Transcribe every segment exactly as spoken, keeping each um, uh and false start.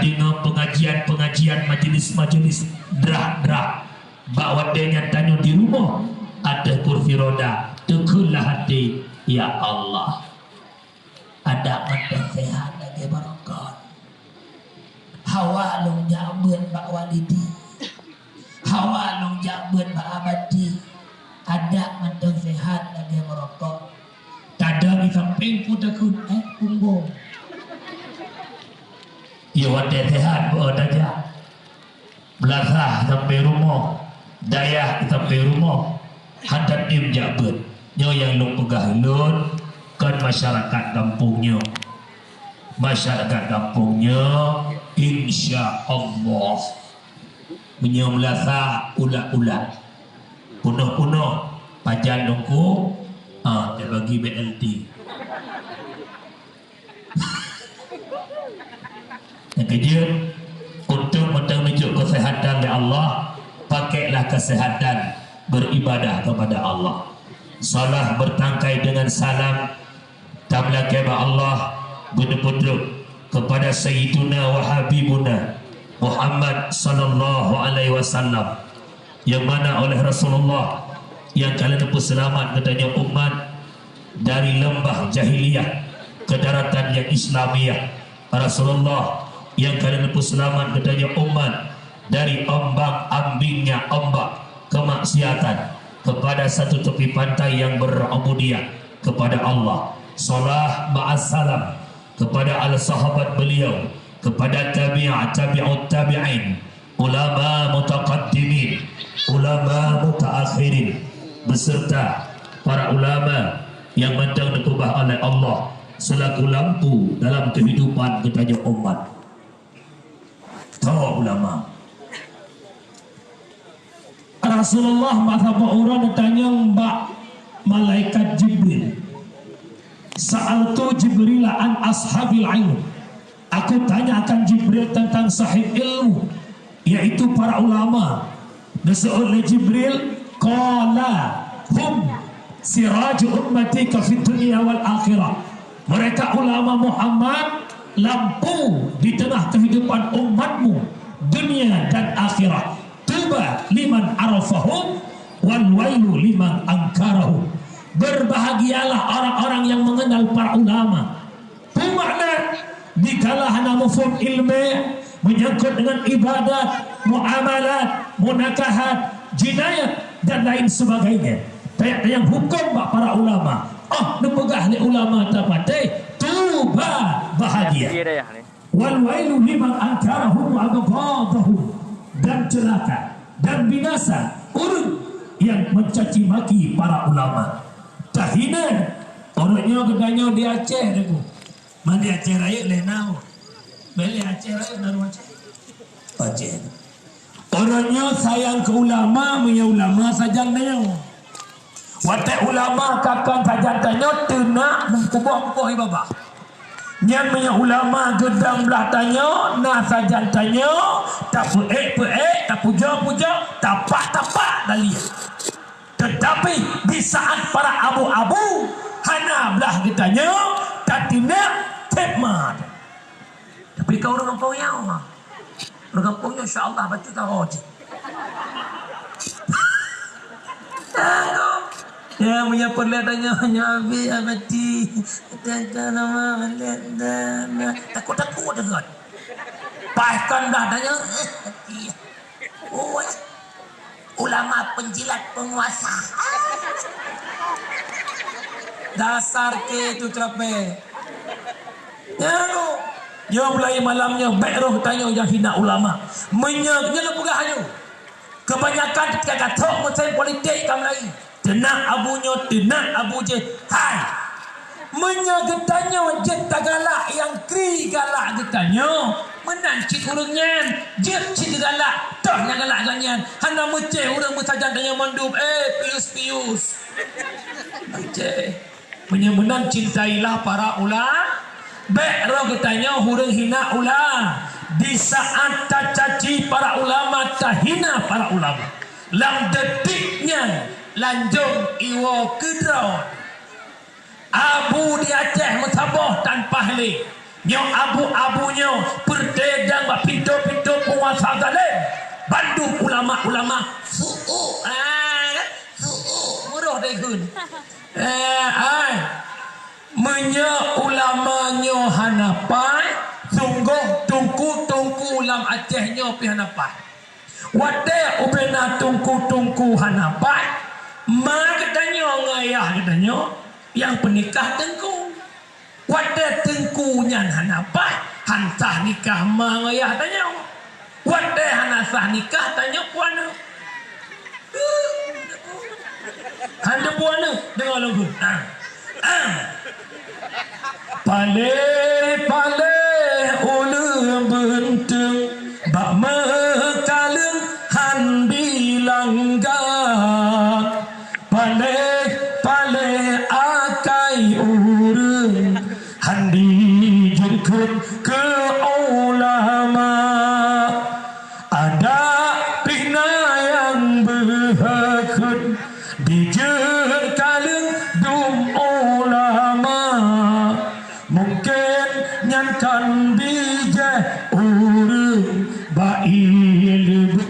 Deungon peungajian-peungajian, majelis-majelis drah-drah. Bak watée nyan tanyoe di rumoh ateueh kursi roda, teukheun lam até, "Ya Allah, adak mantong seuhat lagée barokon. Hawa lôn jak beuet bak walidi. Hawa lôn jak beuet bak abati. Adak mantong seuhat lagée barokon." Tadong di sampéng peue takheun, eh, punggong. Iya watée seuhat beu tajak. Beulasah sampai rumoh, dayah sampai rumoh, hantom tem jak beuet. Nyoe nyang lôn peugah lôn, kon masyarakat gampông nyoe. Masyarakat gampông nyoe, insya Allah. Meunyoe meulasah ulat-ulat, punoh-punoh pajan dongko, ah, tabagi B L T. Nyang keujeuet, untuk meuteumijok keuseuhatan lé Allah, pakailah keuseuhatan beribadah kepada Allah. Salah bertangkai dengan salam, tameulakée bak Allah, beudeuh-beudeuh kepada Sayyiduna wa Habibuna Muhammad sallallahu alaihi wasallam, yang mana oleh Rasulullah yang ka lheueh neupeuseulamat geutanyoe umat dari leumbah jahiliyah ke daratan yang Islamiah. Rasulullah yang ka lheueh neupeuseulamat geutanyoe umat dari ombak-ambingnya ombak kemaksiatan kepada satu tepi pantai yang berubudiyah kepada Allah. Salah ma'as salam kepada al sahabat beliau, kepada tabi'at tabi'ut tabi'in, ulama mutaqaddimin, ulama mutaakhirin, beserta para ulama yang mantong neukeubah oleh Allah selaku lampu dalam kehidupan geutanyoe umat. Tho ulama. Rasulullah masa bak uroe neutanyong bak malaikat Jibril, "Sa'altu Jibril an ashabil ilm." Aku tanyakan Jibril tentang sahib ilmu, yaitu para ulama. Disebut lé Jibril, "Qala hum siraju ummati ka fid dunya wal akhirah." Mereka ulama Muhammad, lampu di tengah kehidupan umatmu, dunia dan akhirat. "Tuba liman arafahum, wal wailu liman angkarahum." Berbahagialah orang-orang yang mengenal para ulama. Peue makna? Dikala hana muphom ilmu menyangkut dengan ibadat, muamalat, munakahat, jinayat, dan lain sebagainya. Tayang-tayang huköm bak para ulama. Oh, neupeugah lé ulama tapatéh, tuba, bahagia. Iya, dayah ni. "Wal wailu liman ankarahum wa abghadahum." Dan celaka dan binasa ureuëng yang mencaci maki para ulama. Tahina, ureuëng nyoe geutanyoe di Aceh, Teungku. Man di Aceh Rayeuk lé na. Bèk lé Aceh Rayeuk na Aceh. Aceh. Ureuëng nyoe sayang keu ulama, meunyoe ulama sajan tanyoe. Watèe ulama ka kon sajan tanyoe, teunak meukuboh-kuboh ié babah. Nyan meunyoe ulama geudong blah tanyoe, na sajan tanyoe, tapeuék-peuék, tapujoe-pujoe, tapak-tapak daliah. Teutapi di saat para abu-abu hana blah geutanyoe, tateunak that mat. Tapi ka ureuëng gampông nyoe, ureuëng gampông nyoe insya Allah bacut taroe cit. Ya, meunyoe peureulèe tanyoe, nyoe Abi Abati. Teuka nama balik dah. Takut-takut deungon. Pas kon dah tanyoe. Oi. Ulama penjilat penguasa. Dasar kèe itu ceramah. Nyoe, nyoe mulai malam nyoe bèk roh tanyoe nyang hina ulama. Meunyoe nyoe lôn peugah nyoe. Kebanyakan ka gatok meusén politik ka mulai. Teunak abu nyoe, teunak abu jéh. Hai! Meunyoe geutanyoe jeuet tagalak nyang kri galak geutanyoe, meunan cit ureuëng nyan, jeuet cit galak, toh nyang galak geuh nyan, hana meucéh ureuëng meusajan tanyoe mandum, eh, pius-pius. Meucéh. Meunyoe meunan cintailah para ulama, bèk roh geutanyoe ureuëng hina ulama. Di saat tacaci para ulama, tahina para ulama, lam detik nyan lanjong iwoe keudroe. Abu di Aceh meusaboh tan pahlé. Nyoe abu-abu nyoe peureudang bak Mak ulama su'u, eh, su'u, meuroh deh kheun. Eh, ai. Meunyoe ulama nyoe hana paih, sunggoh teungku-teungku lam Aceh nyoe pih hana paih. Watée ubena teungku-teungku hana paih, ma geutanyoe ngon ayah geutanyoe nyang peunikah teungku. Watée teungku nyan hana paih, han sah nikah ma ngon ayah tanyoe. Watée hana sah nikah tanyoe peue aneuëk. Han teupeue aneuëk, deungoe lôn kheun. Ah. Ah. Paléh-paléh uleueng beunteueng bak meukaleueng han dilangga. Paléh-paléh akai ureuëng han dijeuet kheun keu ulama. Adak pih na nyang beuhe kheun dijeuet kaleueng dum ulama. Mungken nyan kan bijéh ureuëng bak ié leubeh.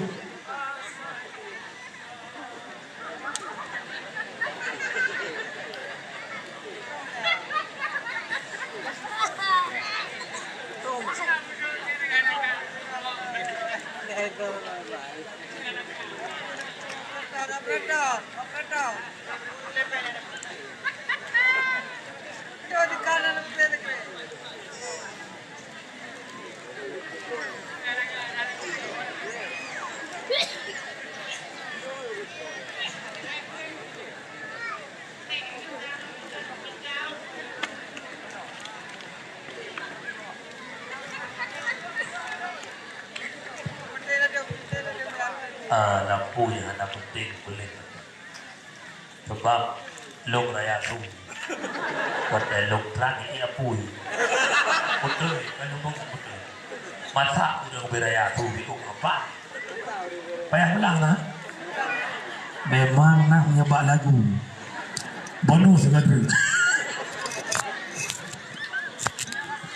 Ah, lampu nyang hana penting boleh. Sebab lôn raya su. Watée lôn trang ini apui. Beutôi, kan lôn beutôi. Masa ureuëng ubé raya su bikong apa? Payah pulang lah. Memang nak menyebab lagu. Bonus lagu.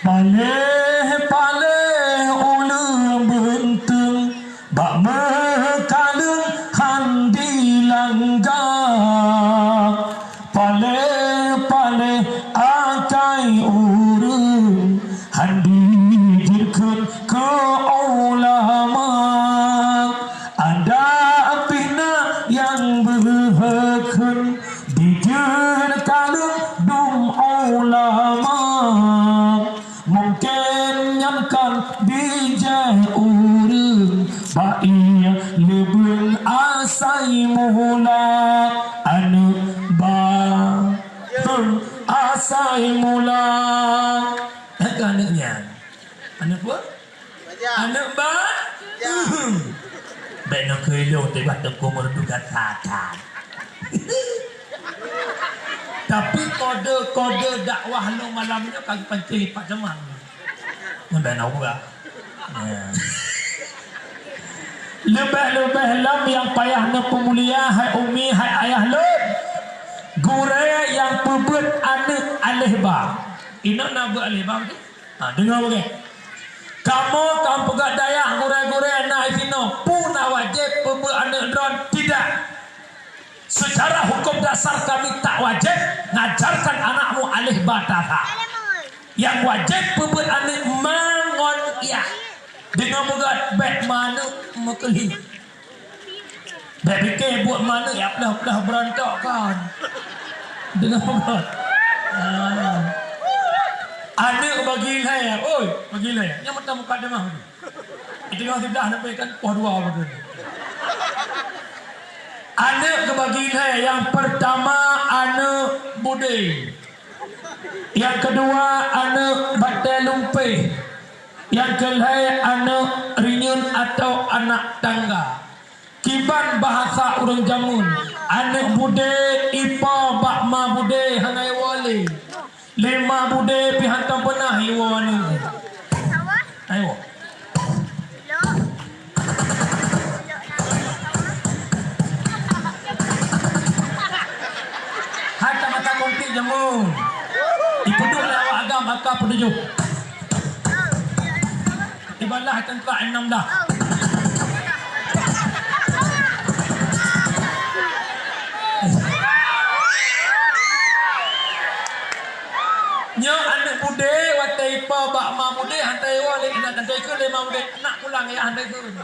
Paléh-paléh uleueng beunteueng bak meukaleueng han dilangga. Paléh-paléh akai ureuëng han dijeuet kheun keu ulama. Adak pih na nyang beuhe kheun dijeuet kaleueng dum ulama. Mungken nyan kan bijéh ureuëng bak ié leubeh asai mula. Aneuëk ba, asai mula. Ka aneuëk nyan. Aneuëk peue? Aneuëk ba? Uhuh. Bék neukheun lôn teuh bah teungku meureudu gata that. Tapi kode-kode dakwah lôn malam nyoe ka geupancing Pak Jamang. Ngon dana uba. Ya. Leubeh-leubeh lom nyang payah neupeumulia hai umi, hai ayah lôn. Gurée nyang peubeuet aneuëk aléh ba. Inong na beuet aléh ba, beutôi? Ha, deungoe beugée. Kamoe kaum peugét dayah gurée-gurée na sinoe, peue na wajéb peubeuet aneuëk droen? Tidak. Secara hukum dasar kami tak wajib ngajarkan anakmu alif ba ta tha. Nyang wajéb peubeuet aneuëk ma ngon yah. Deungoe beugét, bék ma aneuëk meukeulhi. Bék pike buet ma aneuëk ya plah-plah beurontok kon. Deungoe beugét. Ah. Aneuëk bagi lhée, oi, bagi lhée. Nyang meutamukadimah tu. Di teungoh siblah sampai kan poh dua beutôi. Aneuëk geubagi lhée, nyang peurtama aneuëk budé. Nyang keudua aneuëk batée lumpéh. Nyang keulhée aneuëk rinyueng atawa anak tangga. Kiban bahasa ureuëng jameun, aneuëk budé ipo bak ma budé hana iwoe lé. Lé ma budé pih hantom peunah iwoe aneuëk. Ayo. Hai tamata konflik jameun. Ipeuduek lé awak agam A K peutujoh. Ibalah teuntara M enam belas. Bak ma mudeh hana iwoe lé, na teuka lé ma mudeh, nak pulang ya hana ikheun.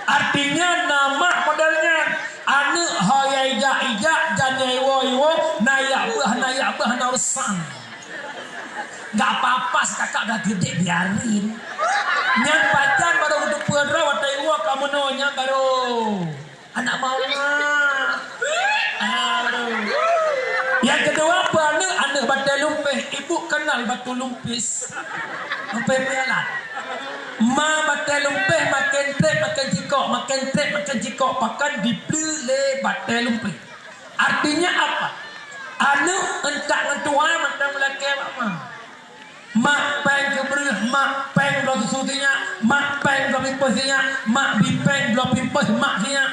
Artinya na mak model nyan, aneuk ho ya ijak-ijak dan ya iwoe-iwoe, na yak beuh, na yak beuh, na urusan. Enggak apa-apa, seukak dah geude, biarin. Nyan pajan barô geuteupeue droe watèe iwoe ka meunoe nyan barô. Anak mama. Aduh. Nyang keudua, peue aneuk, aneuk batèe lumpéh. Ibu kenal batu lumpis. Lumpéh pialat. Ma batèe lumpéh, maken trép, maken cikok, maken trép, maken cikok, pakan dipleue lé batèe lumpéh. Artinya apa? Aneuk euntak ngon tuha mantong lakèe mama. Mak péng keubreueh, mak péng bloe susu sinyak, mak péng bloe pimpôh sinyak, mak bi péng bloe pimpôh mak sinyak.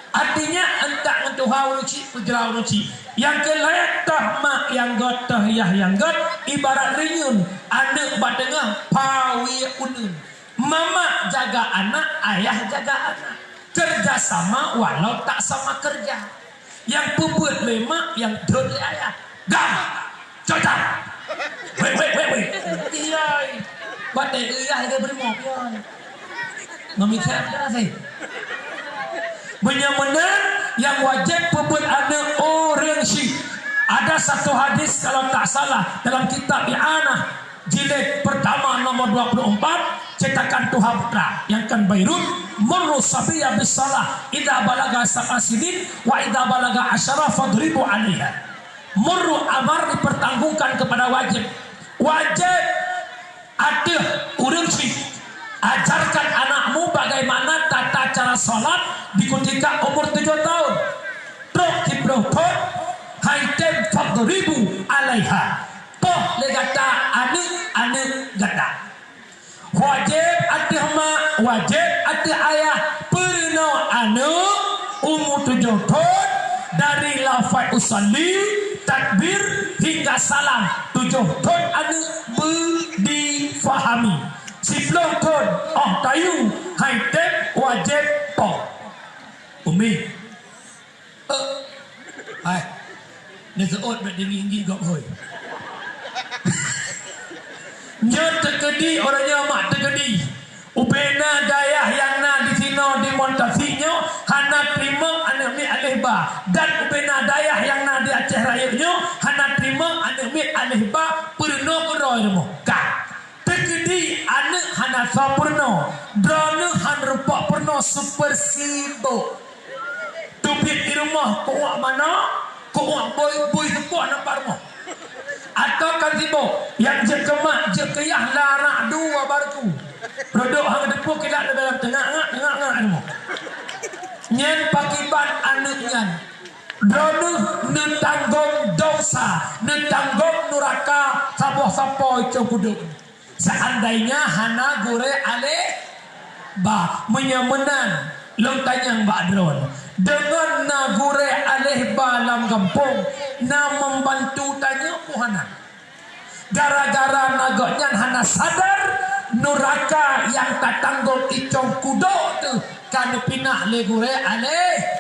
Artinya, euntak ngon tuha ureueng chik, peujra ureueng chik. Nyang keu lhèe toh mak nyang göt, toh yah nyang göt, ibarat reunyeun, aneuk bak teungoh, pawie uneuen. Mamak jaga anak, ayah jaga anak. Kerja sama walau tak sama kerja. Nyang peubuet lé mak, nyang dot lé ayah. Gam! Cocok! Weh, weh, weh, weh! Iyai! Watèe iyai lagèe beurimong, iyai. Meunyoe meunan, nyang wajéb peubuet aneuk ureueng chik. Ada satu hadis, kalau tak salah, dalam kitab I'anah, jilid pertama nomor dua puluh empat, cetakan Tuha Putra nyang kan Bairut, "Muru sabiyya bis shalah idza balagha sab'a sinin wa idza balagha asyara fadribu 'alaiha." Muru amar dipertanggungkan kepada wajib. Wajib ateueh ureueng chik. Ajarkan anakmu bagaimana tata cara salat di kutika umur tujoh tahun. Trok siplôh thôn, hai tem fadribu 'alaiha. Poh lé gata aneuk-aneuk gata. Wajéb ateueh mak, wajéb ateueh ayah peurunoe aneuk umu tujoh thôn dari lafai usalli, takbir hingga salam. Tujoh thôn aneuk beu difahami. Siplôh thôn óh tayue hai tem wajéb poh. Umi. Eh, hai. Neuseuôt bèk deungi-deungi gob hôi. Nyoe teukeudi, uroe nyoe mak teukeudi. Ubena dayah nyang na disinoe di Montasi nyoe hana teurimong aneuk miet aleh ba. Dan ubena dayah nyang na di Aceh Rayeuk nyoe hana teurimong aneuk miet aleh ba peurunoe keudroe rumoh. Ka. Teukeudi aneuk hana soe peurunoe, droeneuh han rumpok peurunoe super sibok. Teubiet di rumoh, keu uak manok, keu uak bui, bui seupoh nampak rumoh. Atawa kan sibok, nyang jeuet keu mak, jeuet keu yah, larak dua barku. Rodok hang teupeue kilat dalam teungak-ngak, teungak-ngak rumoh. Nyan pakiban aneuk nyan. Droeneuh neutanggong dosa, neutanggong nuraka saboh sapo icong kudok. Seandainya hana gurée aleh ba, meunyoe meunan, lôn tanyong bak droen, deungon na gurée aleh ba lam gampông, na membantu tanyoe peu hana? Gara-gara na gobnyan hana sadar, nuraka nyang tatanggong icong kudok teuh ka neupinah lé gurée aleh.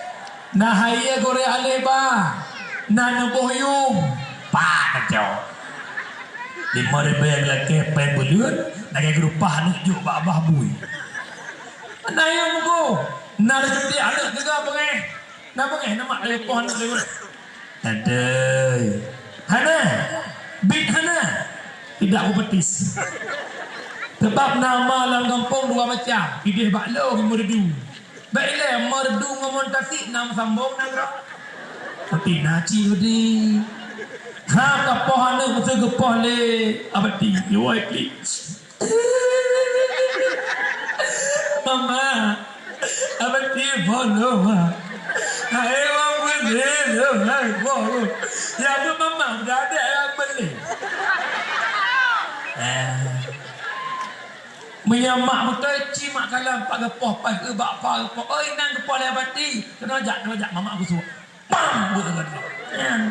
Na hayeue gurée aleh ba, na neuboh yum, pat tacok. Limong ribée lakée péng buleuen, lagée geurupah aneuk jok bak babah bui. Na yum ku, na reuseuti aneuk teuga beungéh. Na beungéh na mak lagée poh aneuk lagée. Adai. Hana. Bit hana. Tidak kupetis. Sebab nama lam gampông dua macam. Ideh bak lo, merdu. Bèk ilée merdu ngon mon tasik na meusambong nanggroe. Tapi na cit udi. Ha, ka poh aneuk meuseu geupoh lé Abati. Iwoe klik. Mama, Abati poh lôn, Ma. Hai, wang beli lôn, hai, poh lôn. Ya, tu mama, udah ada yang beli. Eh. Meunyoe mak beutôi, ci mak kalon, pat geupoh, pat geuh bak, pat geupoh. Oi, nang geupoh lé Abati. Keunoe jak, keunoe jak, mamak geusuek. Pam! Buet deungon nyoe. Nyan.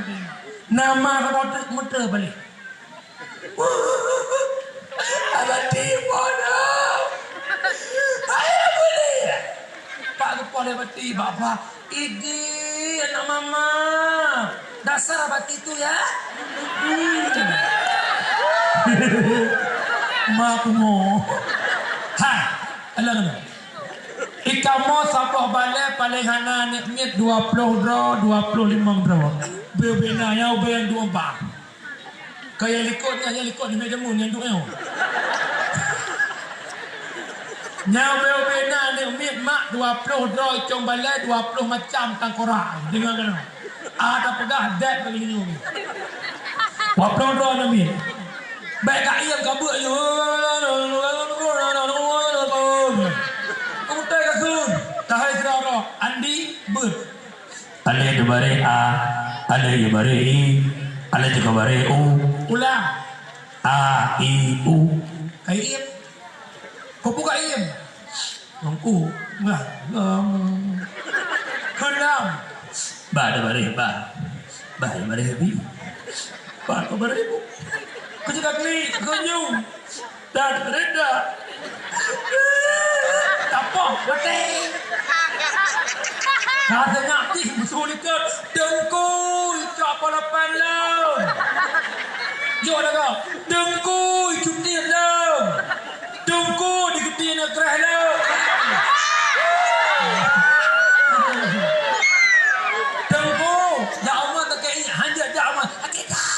Nama kamoe teuk meuteue balek. Abati bodoh. Hai, boleh. Pak geupoh lé Abati, bak, bak. Igih, anak mama. Dasar Abati tu, ya. Hmm. Ma pungo. Hai, alah, alah. Ikamoe saboh balée paléng hana aneuk miet dua ploh droe, dua ploh limong droe. Beubena nyang ubé nyang dua bah. Ka nyang likot nyan, nyang likot ni meja mun nyang duek nyoe. Nyang ubé-ubé na aneuk miet mak dua ploh droe icong balée, dua ploh macam tangkorak. Deungoe keunoe. Ah, tapeugah dat bagi nyoe. Dua ploh droe aneuk miet. Baik ka iem ka beuet nyoe. Utai ka sun. Tahai sidroe. Andi beuet. Alé teubaré a, alé teubaré i, alé teubaré u. Ulang. A, i, u. Ka iem. Kok buka iem? Ngku. Bah, ngom. Keulam. Bah, teubaré, bah. Bah, teubaré, bi. Bah, teubaré, bu. Keucik kaki, keunyum. Dan reda. Tapoh maté. Ka teungoh jih musoh likot. Teungku, icok polapan lom. Jok dah kau. Teungku, icuti lom. Teungku, dikeudi neukreh lom. Teungku, jak umat takei hanjeuet jak umat. Akikah.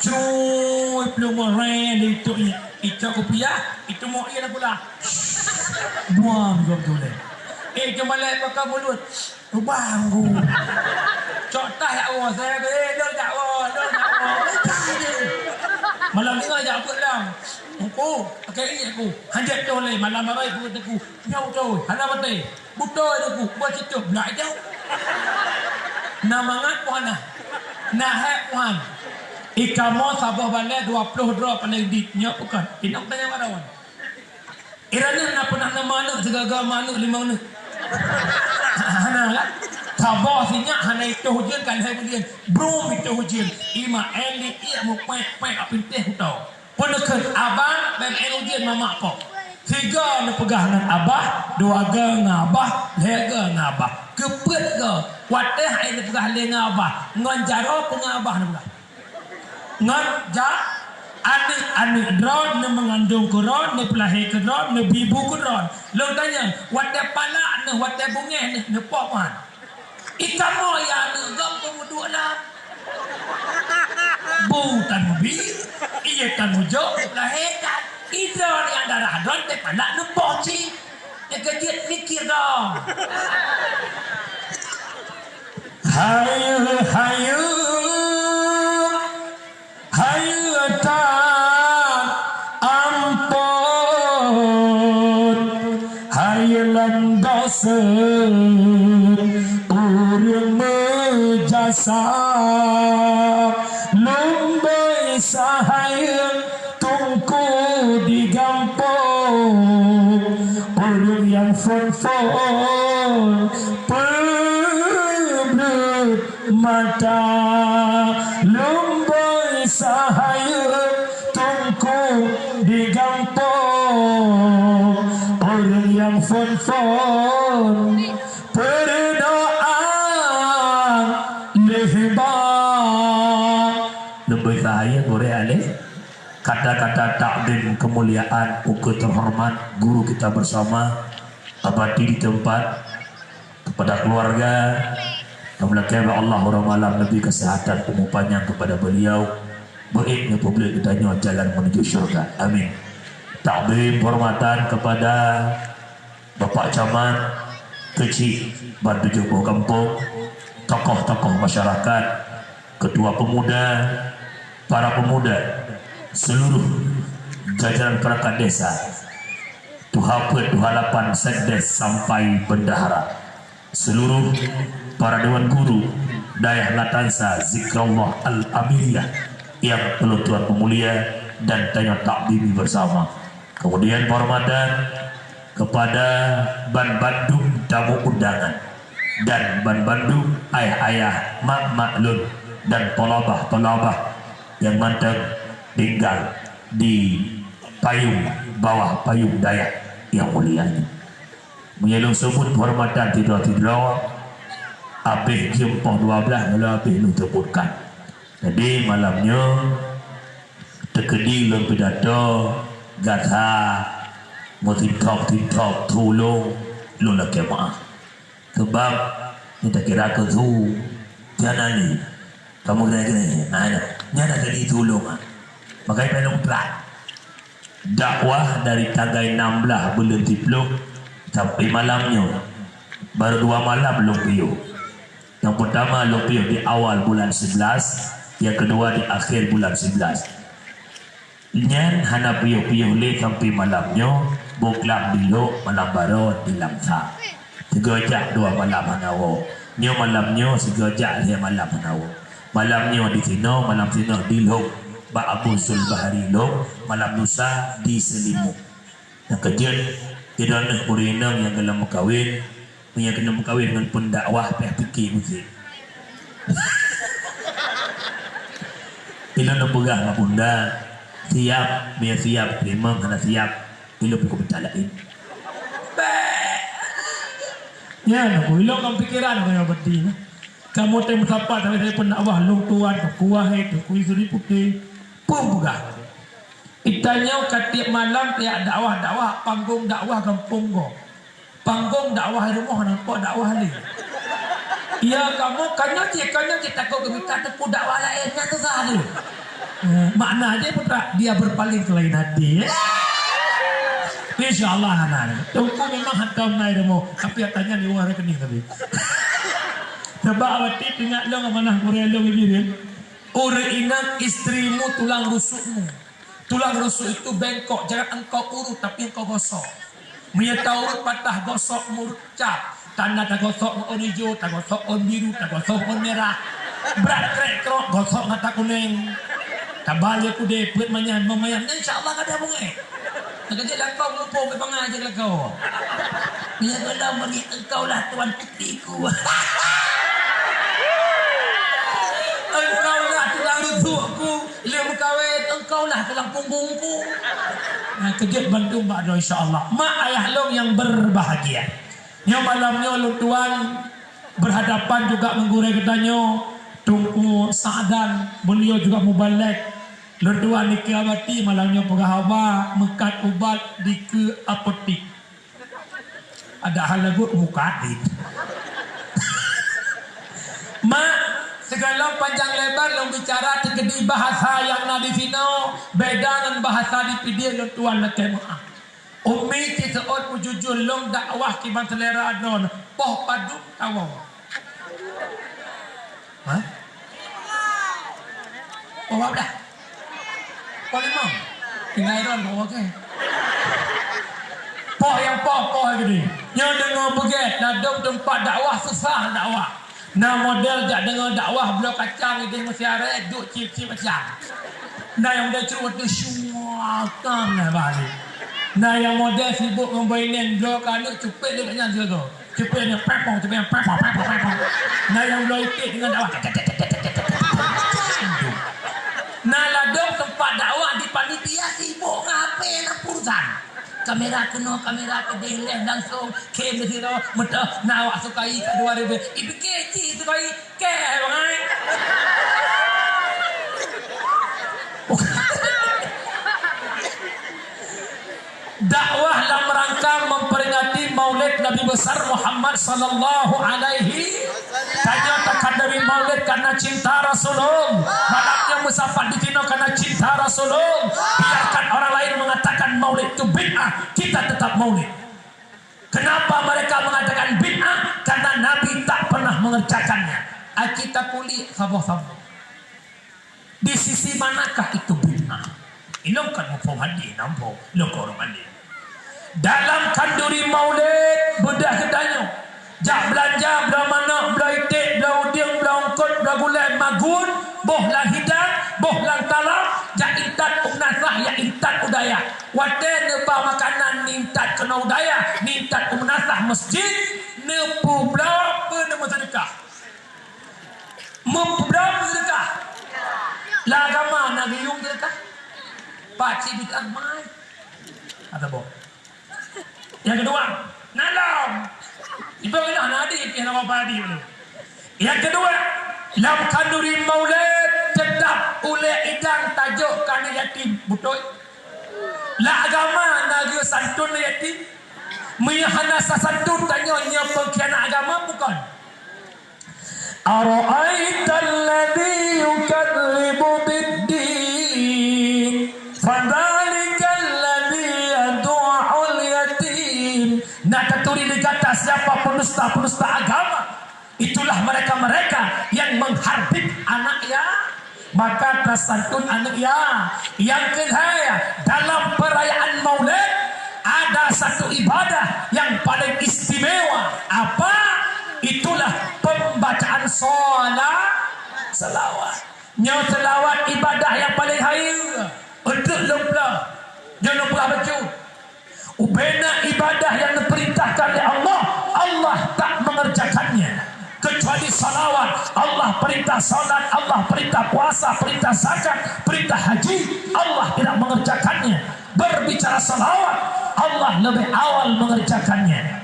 Cui, plueng meuren di tok nyan. Icok kupiah, itu mau iya dah pula. Buang gom tu leh. Eh, cuma leh pakai mulut. Lubang ku. Cok tah yak Allah, saya ke, eh, dah jak Allah, dah jak Allah. Malam ni dah jak apa lam. Aku, pakai ni aku. Hanjat tu leh, malam baru aku kata aku. Nyau tu, hana mati. Butôi tu ku, buat situ, belak jauh. Na mangat pun hana. Na hek pun han. Ikamoe saboh balée dua ploh droe paléng dit. Nyoe bukan. Inong tanya warawan. Iranih na peunah na manuk sigaga manuk limong neuk. Hana kan? Saboh sinyak hana itoh ujeuen kan hai ujeuen. Brum itoh ujeuen. Ima elik iek mupek-pek apinteh utau. Peuneukheun abang bèk meu'en ujeuen mamak po. Sigoe neupeugah ngon abah, dua goe ngon abah, lhèe goe ngon abah. Keupeuet goe, watèe hana neupeugah lé ngon abah, ngon jaroe peue ngon abah neupeugah. Ngon ja-, aneuk-aneuk droe, neumeungandong keu droe, neupeulahé keu droe, neubi bu keu droe. Lôn tanyong, watèe palak neuh, watèe beungèh neuh, neupo wan. Ikamoe ya aneuk gob peumeuduek lam. Bu tan meubi, ié tan mujok, lahé tan. Idroe nyang darah droe teuh palak neupoh cit. Nyang keujeuet mikir dong. Hayeue, hayeue. Hayeue ta ampôn, hayeue lôn dosen ureueng meujasa. Lumbôi sahayeue teungku di gampông, ureueng nyang phôn-phôn peubreuet mata. Lumbôi sahayeue teungku di gampông, ureueng nyang phôn-phôn peudoa lheueh ba. Lumbôi sahayeue gurèe alèh. Kata-kata takzim kemuliaan ukeue terhormat guru kita bersama, abadi di tempat. Kepada keluarga, kamoe lakèe bak Allah uroe malam neubri kesehatan, umu panyang kepada beliau, beuék neupeubeuet geutanyoe jalan menuju syurga. Amin. Takzim penghormatan kepada Bapak Camat, Keuchik, ban tujoh boh gampông, tokoh-tokoh masyarakat, ketua pemuda, para pemuda, seluruh jajaran perangkat desa, tuha peuet, tuha lapan, sekdes sampai bendahara, seluruh para dewan guru dayah Latansa Zikrullah Al-Amiriyah yang ulôn tuan peumulia dan tanyoe takzimi bersama. Kemudian penghormatan kepada ban bandum tamu undangan dan ban bandum ayah-ayah, mak-mak lôn dan thalabah-thalabah yang mantong tinggal di payung, bawah payung dayah yang mulia ini. Meunyoe lôn seubut penghormatan sidroe-sidroe, habéh jeuem poh dua blaih lôn habéh lôn seubutkan. Jadi malam nyoe Teukeudi lôn pidato, gata meutintok-tintok tulông lôn lakée meu'ah. Sabab nyan takira keu su, jana lé. Kamoe keuneuk-keuneuk, nah, nyan, nyan teukeudi tulông, ah. Makajih payah lôn peugah. Dakwah dari tanggai enam belas buleuen siplôh sampai malam nyoe, baru dua malam lôn piôh. Nyang peutama lôn piôh di awal bulan sebelas, nyang keudua di akhé bulan sebelas. Nyan hana piôh-piôh lé sampai malam nyoe, buklam di Lhok, malam baroe di Langsa. Sigoe jak dua malam hana woe. Nyoe malam nyoe sigoe jak lhée malam hana woe. Malam nyoe di sinoe, malam sinoe di Lhok, bak Abu Sul Bahri Lhok, malam lusa di Seulimeum. Nyang keujeuet, sidroe ureuëng inong nyang gohlom meukawen, meunyoe keuneuk meukawen ngon pendakwah, payah pike meusti. Ilôn neupeugah bak bunda, siab, meunyoe siab teurimong, hana siab, ilôn pih kupeugah laén. Bèk! Nyan, aku ilôn ngon pikeran aku nyang peunteng. Kamoe teuh meusapat sampai saya pendakwah, lôn tuan, Teungku Wahé, Teungku Yusri Putéh, peue peugah. Geutanyoe ka tiep malam tajak dakwah-dakwah, panggong dakwah gampông gob. Panggong dakwah rumoh, nampak dakwah lé. Ya, kamoe ka nyoe cit, ka nyoe cit, takot geumita teupeu dakwah laén, nyan susah tu. Eh, makna je putra, dia berpaling ke lain hati, ya. Insya Allah, anak. Teungku memang hantom nai rumoh, tapi hartanya di uang rekening tapi. Sebab awak ti teuingat lôn amanah gurèe lôn, Ibu, ya. Ureuëng ingat, istrimu tulang rusukmu. Tulang rusuk itu bengkok, jangan engkau urut, tapi engkau gosok. Meunyoe taurut patah, gosok, meurut cap. Tanda tagosok ngon ôn ijo, tagosok ôn biru, tagosok ôn mirah. Brat krek krok, gosok ngon ata kunéng. Tabal lé kudé, peuet manyan, meumanyan, insya Allah ka ada bungéh. Nyan ka jeuet lakoe muphom, bèk bangai jeuet lakoe. Meunyoe gohlom meungiek, engkaulah tuan putriku. Engkaulah tulang rusukku, lheueh meukawen, engkaulah tulang punggungku. Nah, keujeuet bandum bak droe, insya Allah. Mak ayah lôn nyang berbahagia. Nyoe malam nyoe lôn tuan berhadapan juga ngon gurèe geutanyoe, Teungku Sa'dan, beliau juga mubalek. Lôn tuan dikeue abati malam nyoe peugah haba meukat ubat dikeue apotik. Padahal lagu mukat dit. Mak, sigohlom panjang lebar lôn bicara teukeudi bahasa nyang na di sinoe beda ngon bahasa di Pidie, lôn tuan lakèe meu'ah. Umi, ci seuôt peujujur lôn dakwah kiban seulera droen, poh padum tawoe. Hah? Poh bablah. Poh limong. Tinggai droen poh, oke. Poh nyang poh, poh geude. Nyoe deungoe beugèt, ladôm teumpat dakwah susah dakwah. Na model jak deungoe dakwah bloe kacang idéh meusiarèe, duek cip-cip kacang. Na nyang model cruet tu syuakam na balik. Na nyang model sibuk ngon bainèn bloe keu aneuk cupet lé nyan sigoe. Cupet nyan pepong, cupet nyan pepong, pepong, pepong. Na nyang bloe iték deungon dakwah. Na ladôm teumpat dakwah di panitia sibuk ngon H P na urusan. Kamera keunoe, kamera keudéh, leh langsong, khém di sidroe, meutoh, na awak sukai ka dua ribu. Ipike cit sukai, kèe bangai. Dakwah lam rangka memperingati Maulid Nabi besar Muhammad sallallahu alaihi. Tanyoe takhanduri Maulid karena cinta Rasulullah. Malam nyoe meusapat di sinoe karena cinta Rasulullah. Biarkan orang lain mengatakan Maulid itu bid'ah, kita tetap Maulid. Kenapa mereka mengatakan bid'ah? Karena Nabi tak pernah mengerjakannya. Aci tapuléh saboh-saboh. Di sisi manakah itu bid'ah? Ilôn kon muphom hadih, na muphom, lôn kon ureueng alim. Dalam khanduri Maulid, beudôh geutanyoe. Jak beulanja, bloe manok, bloe iték, bloe udeueng, bloe eungkôt, bloe gulèe, magun, boh lam hidang, boh lam talam, jak intat u meunasah, jak intat u dayah. Watèe neuba makanan, neuintat keunoe u dayah, neuintat u meunasah masjid, neupeubloe peue, neumeuseudeukah. Meupeubloe peue seudeukah? Lam agama na geuyue seudeukah? Pakcik bid'ah mai. Atawa boh. Nyang keudua, na lom. Ipeugah na hadih, pih na apa hadih dulu. Nyang keudua, lam khanduri Maulid teutap Ulée idang tajok keu aneuk yatim, beutôi? Lam agama na geusantun aneuk yatim? Meunyoe hana sasantun tanyoe nyoe peungkhianat agama bukon? Ara'aital ladzi yukadzibu biddin, fadzalikal ladzi yadu'ul yatim. Na taturi di gata siapa pendusta-pendusta agama? Itulah mereka-mereka yang menghardik anak ya-, maka tasantun aneuk ya-, yang keuhai, dalam perayaan Maulid ada satu ibadah yang paling istimewa. Apa? Itulah pembacaan sola-, selawat. Nyoe selawat ibadah yang paling hayeue. Untuk lom peula. Nyoe lom peula bacut. Ubena ibadah yang diperintahkan oleh Allah, Allah tak mengerjakannya. Kecuali salawat, Allah perintah salat, Allah perintah puasa, perintah zakat, perintah haji, Allah tidak mengerjakannya. Berbicara salawat, Allah lebih awal mengerjakannya.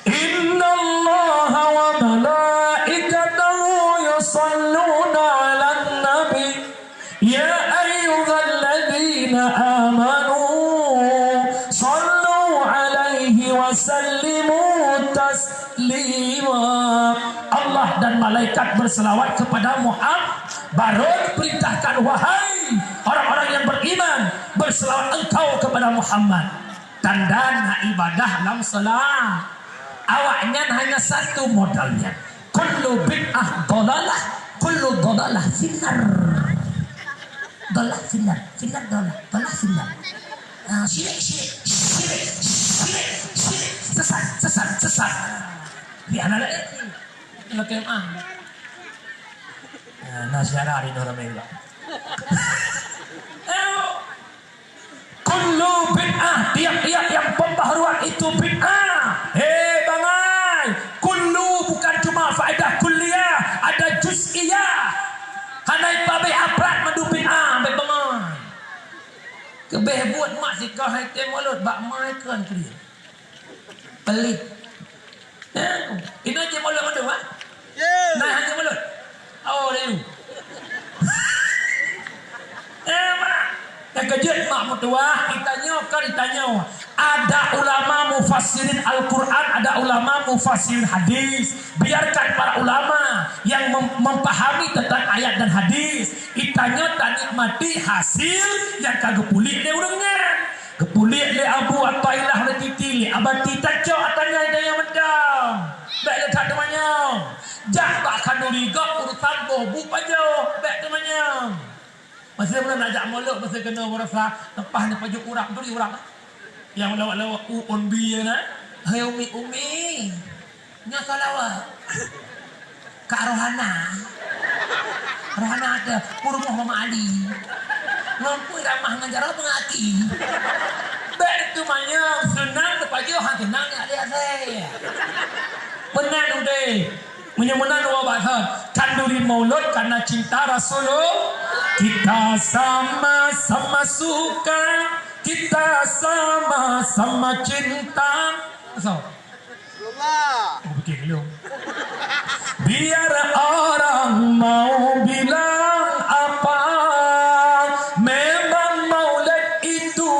Innallaha wa malaikatahu yusalluna 'alan nabi. Ya ayyuhalladzina amanu sallu 'alaihi wa sallimu taslima. Allah dan malaikat berselawat kepada Muhammad. Baru diperintahkan, wahai orang-orang yang beriman, berselawat engkau kepada Muhammad. Tanda na ibadah lam salat. Awaknyan hanya satu modalnya. Kullu bid'ah dhalalah, kullu dhalalah finnar. Dhalalah finnar, finnar dhalalah, dhalalah finnar. Ah, syirik, syirik, syirik, syirik, syirik. Sesat, sesat, sesat. Di anak lagi. Lagi ah. Ah, na syara di dalam juga. Kullu bid'ah, tiap-tiap yang pembaharuan itu bid'ah. Hei bangai, kullu bukan cuma faedah kulliyah, ada juz'iyah. Hana ipabeh aprat madu bid'ah, beh bangai. Keubeh buet mak sikoh hai tem mulut bak mai kron kriet. Pelit. Eh, inoe jeuet mulod mandum, ha? Ye. Nah, hana mulod. Oh, lalu. Eh, mak. Nyang keujeuet mak meutuwah, ditanyoe kan ditanyoe. Ada ulama mufassirin Al-Quran, ada ulama mufassirin hadis. Biarkan para ulama yang mem-, memahami tentang ayat dan hadis. Ditanyoe tanikmati hasil nyang ka geupuléh lé ureuëng nyan. Geupuléh lé Abu Athaillah lé Titi lé Abati tacok ata nyan daya mantong. Bék le that teumanyong. Jak bak khanduri gob urusan boh bu pajoh, bék teumanyong. Masa meunan nak jak molok, masa keunoe meurasa leupah ni pajoh urap, duri urap. Nyang lawak-lawak u on bi na. Hai umi, umi. Nyoe salawat. Kak Rohana. Rohana ada peurumoh Mama Ali. Ngon pui ramah ngon jaroe beungaki. Bék teumanyong, seunang teupajoh, han seunang nyak lé asèe. Meunan udeh. Meunyoe meunan dua bahasa, khanduri maulud karena cinta Rasulullah. Kita sama-sama suka, kita sama-sama cinta. So. Rasulullah. Oh, betul belum? Biar orang mau bilang apa, memang maulid itu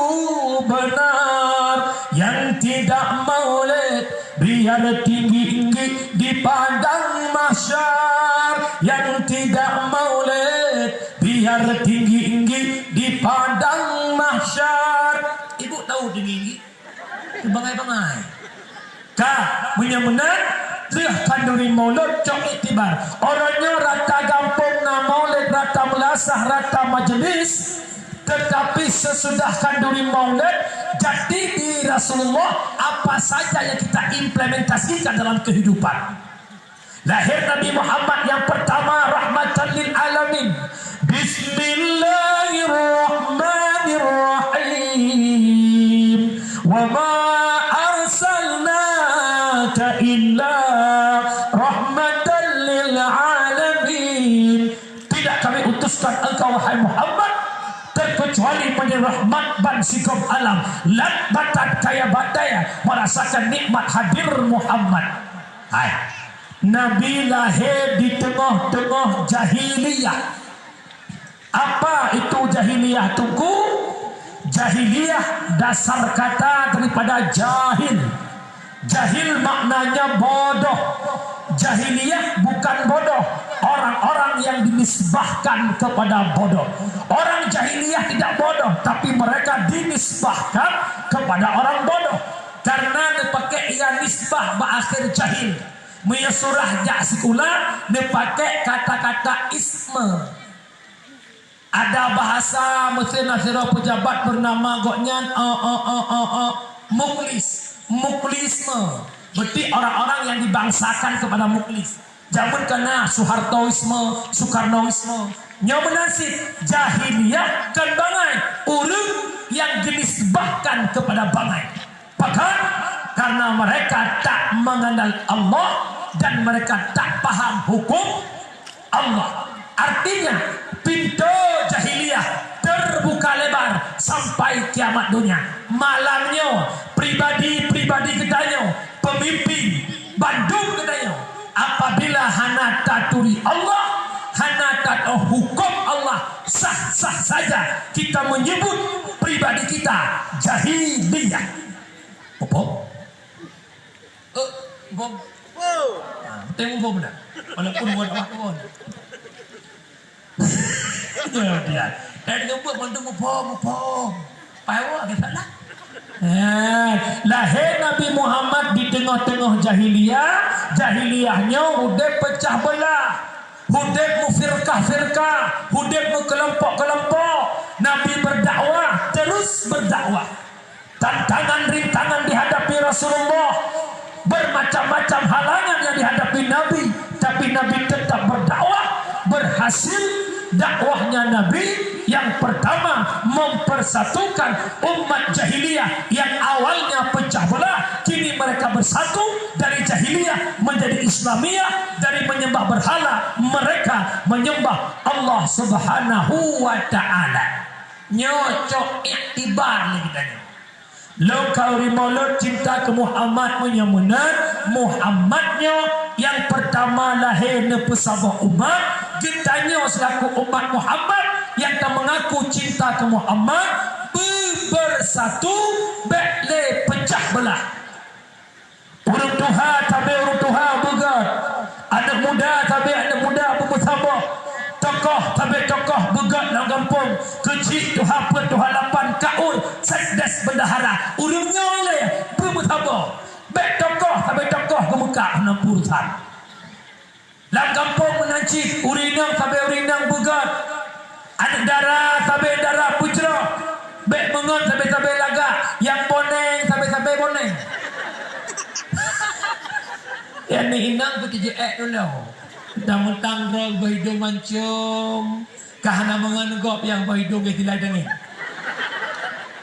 benar. Yang tidak maulid, biar tinggi-tinggi di padang mahsyar. Yang tidak maulid, biar tinggi-tinggi di padang mahsyar. Ibu tahu tinggi-tinggi? Bangai-bangai. Ka, meunyoe meunan, trok khanduri maulud cok iktibar. Uroe nyoe rata gampông na maulid, rata meulasah, rata majelis. Tetapi sesudah khanduri maulid, jati diri Rasulullah, apa saja yang kita implementasikan dalam kehidupan. Lahir Nabi Muhammad yang pertama rahmatan lil alamin. Bismillahirrahmanirrahim. Wa ma arsalnaka illa rahmatan lil alamin. Tidak kami utuskan engkau, wahai Muhammad, terkecuali menjadi rahmat ban sigom alam. Lat batat kaya batai merasakan nikmat hadir Muhammad. Hai. Nabi lahé di teungoh-teungoh jahiliyah. Apa itu jahiliyah, Teungku? Jahiliyah dasar kata daripada jahil. Jahil maknanya bodoh. Jahiliyah bukan bodoh. Orang-orang yang dinisbahkan kepada bodoh. Orang jahiliyah tidak bodoh, tapi mereka dinisbahkan kepada orang bodoh. Karena neupaké ia nisbah bak akhir jahil. Meunyoe surah jak sikula, neupaké kata-kata isme. Ada bahasa Mesir na sidroe pejabat bernama gobnyan, eh, eh, eh, eh, eh, Muklis, Muklisme. Berarti orang-orang yang dibangsakan kepada Muklis. Jameun ka na Soehartoisme, Soekarnoisme. Nyoe meunan cit jahiliyah kon bangai, ureueng yang dinisbahkan kepada bangai. Pakon? Karena mereka tak mengenal Allah dan mereka tak paham hukum Allah. Artinya, pintu jahiliyah terbuka lebar sampai kiamat dunia. Malam nyoe, pribadi-pribadi geutanyoe, pemimpin, bandum geutanyoe, apabila hana taturi Allah, hana taat hukum Allah, sah-sah saja kita menyebut pribadi kita jahiliyah. Apa? Eh, bom. Ah, betul bom dah. Walaupun buat apa pun. Dia, dia. Dan nyebut mandum bom, bom. Power ke salah. Eh, lahé Nabi Muhammad di teungoh-teungoh jahiliyah, jahiliyah nyoe udeb pecah belah, udeb mufirkah-firkah, udeb meukelompok-kelompok. Nabi berdakwah, terus berdakwah. Tantangan, rintangan dihadapi Rasulullah, bermacam-macam halangan yang dihadapi Nabi, tapi Nabi tetap berdakwah, berhasil dakwahnya Nabi yang pertama mempersatukan umat jahiliyah yang awalnya pecah belah, kini mereka bersatu dari jahiliyah menjadi Islamiyah, dari menyembah berhala mereka menyembah Allah Subhanahu wa Ta'ala. Nyoe cok iktibar lé geutanyoe. Lôn khauri mulod cinta keu Muhammad meunyoe meunan, Muhammad nyoe nyang peurtama lahé neupeusaboh umat, geutanyoe seulaku umat Muhammad nyang ka meungaku cinta keu Muhammad, beu-, beursatu, bék lé peucah beulah. Ureuëng tuha sabe ureuëng tuha beugét, aneuëk muda sabe aneuëk muda beumeusaboh, tokoh sabe tokoh beugét lam gampông, keuchik tuha peuet tuha lapan kaur, sekdes bendahara. Ureuëng nyoe lé beumeusaboh, bék tokoh sabe tokoh geumeukak hana urusan. Lam gampông meunan cit, ureuëng inong sabe ureuëng inong beugét. Aneuëk dara sabe dara peujroh. Bék meungon sabe-sabe lagak, nyang boneng sabe-sabe boneng. Nyang ni inong beutijeuek dulu. Mentang-mentang droe boh idong mancung, ka hana meungon gob nyang boh idong geusilai dengeng.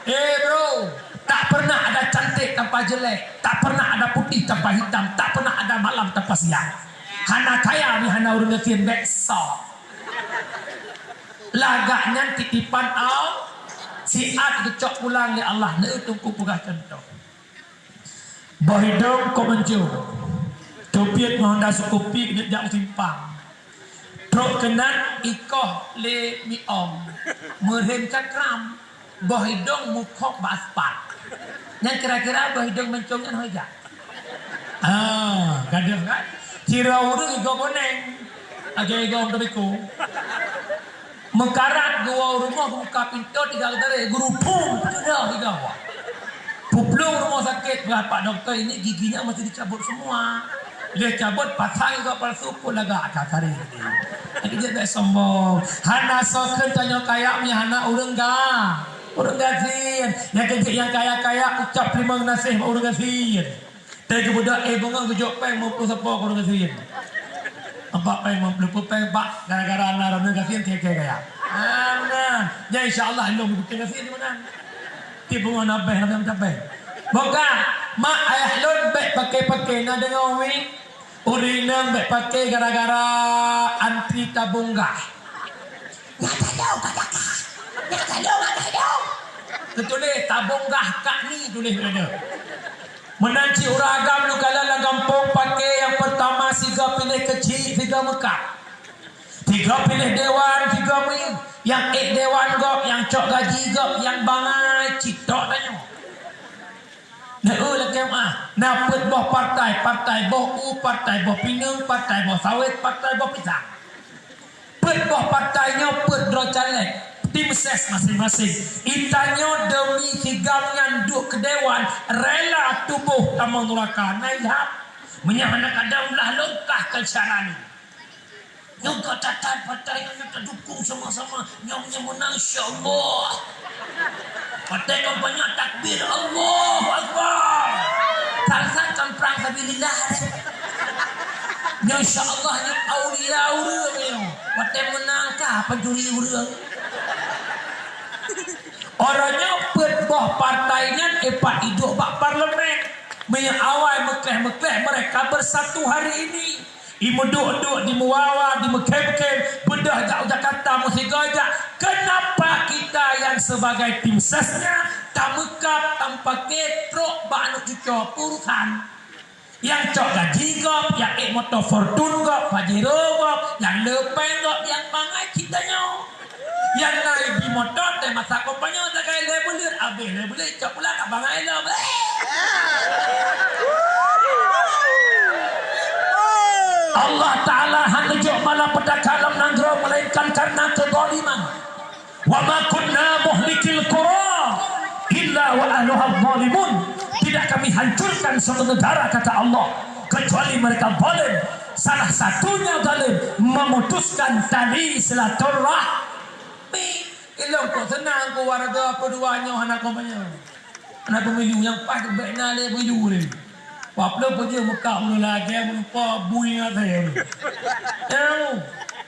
Eh, bro, tak pernah ada cantik tanpa jelek, tak pernah ada putih tanpa hitam, tak pernah ada malam tanpa siang. Hana kaya ni hana ureuëng gasien, bék sok. Lagak nyan titipan Allah, siat geucok pulang lé Allah, neueu Teungku peugah cuntoh. Boh idong kok mancung, teubiet ngon Honda Scoopy keuneuk jak u simpang. Trok keunan ikoh lé mi-ong, meuhém cakram. Boh idong mukhok bak aspal. Nyan kira-kira boh idong mancung nyan hôi jak. Ah, gadeuh kan? Sira ureuëng igoe boneng. Aja igoe untuk biko. Meukarat geuwoe u rumoh, buka pintoe, tiga kali tarék, geuruphom, sudah tiga wah. Puplueng rumoh sakét, peugah pak dokto, ini giginya masih dicabut semua. Lheueh cabot, pasang juga palsu, pun lagak atas hari ini. Jadi dia tak sombong. Hana soe kheun tanyoe kaya, meunyo hana ureuëng ga-, ureuëng gasien. Nyang keu jeuet nyang kaya-kaya ucap terima kasih bak ureuëng gasien. Tapi keubudak, eh, beungoh geujok péng lima puluh sapo keu ureuëng gasien. Empat péng, lima puluh péng, bak gara-gara na ureuëng gasien, kaya-kaya. Ah, meunan. Nyan insya Allah lôn geupeuke gasien di meunan. Tiep beungoh na béh, na béh, na béh. Boh ka, mak ayah lôn bék paké-paké, na deungoe wik. Ureuëng inong bék paké gara-gara antri tabong gah. Nyang tayong ka dakah. Nyang tayong ka tayong. Teutuléh tabong gah kak ni tuléh pada. Meunan cit ureuëng agam lôn kalon lam gampông paké nyang peurtama sigoe piléh keuchik, sigoe meukak. Sigoe piléh dewan, sigoe meuieng. Nyang ék dewan gob, nyang cok gaji gob, nyang bangai cit tok tanyoe. Na, eh, lakée meu'ah, na peuet boh partai, partai boh U, partai boh pineung, partai boh sawét, partai boh pisang. Peuet boh partai nyoe peuet droe caleg, tim ses maséng-maséng. Geutanyoe demi si GAM nyan duek keu dewan, rela tuboh tamong nuraka, na ilham. Meunyoe hana kadang ulah lôn kah keu cara lôn. Nyoe ka that-that partai nyoe, nyoe tadukong sama-sama. Nyoe, nyoe meunang, insya Allah. Watée kampanye takbir, Allahu Akbar. Sang-sang kan prang sabilillah deh. Nyoe insya Allah nyoe aulia ureuëng nyoe. Watée meunang ka pancuri ureuëng. Uroe nyoe peuet boh partai nyan ipat iduek bak parlemen. Meunyoe awai meukleh-meukleh mereka bersatu hari ini. Imeuduek-duek, dimeuwawa, dimeukhém-khém, beudôh jak u Jakarta meusigoe jak. Kenapa kita yang sebagai tim ses nyan tameukab, tameupake trok bak aneuk cucoe peurusan? Nyang cok gaji gob, nyang ék moto Fortuner gob, Pajero gob, nyang le péng gob, nyang bangai cit tanyoe. Nyang na ibi moto teuh masa kampanye sagai lhée buleuen, abéh lhée buleuen cok pulang ka bangai lom. Allah Ta'ala hana jok malapetaka lam nanggroe melainkan karena kezaliman. "Wa ma kunna muhlikil qura illa wa ahluha zalimun." Tidak kami hancurkan suatu negara, kata Allah, kecuali mereka zalim. Salah satunya zalim memutuskan tali silaturahmi. Ilong kok senang ku warga kedua nyoe hana kampanye. Hana pemilu nyang paih bèk na lé pemilu lé. Waplo peujeuh meukat ulôn lagèe meurupa bui ngon asèe.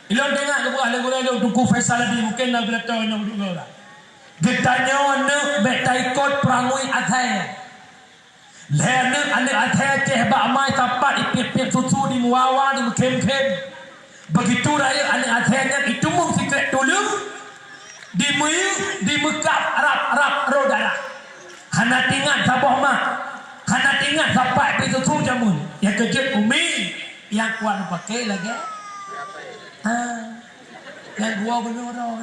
Ilong tengok keubah lagu-lagu Teungku Faisal tadi mungkin na geulatô nyang dudoe lah. Geutanyoe neuk bèk taikot peurangui asèe. Lhèe aneuk, aneuk asèe ceh bak mai sapat ipiep-piep susu di meuwawa di meukhém-khém. Begitu rayeuk aneuk asèe nyan itumeung sikrek tuleueng, dimeuyeuh, dimeukab rab-rab roh darah. Hana tingat saboh mak, hana tingat sapat ipiep susu jameun. Nyang keujeuet umi nyang kuat meupaké lagèe. Ha. Nyang dua bunoe roh.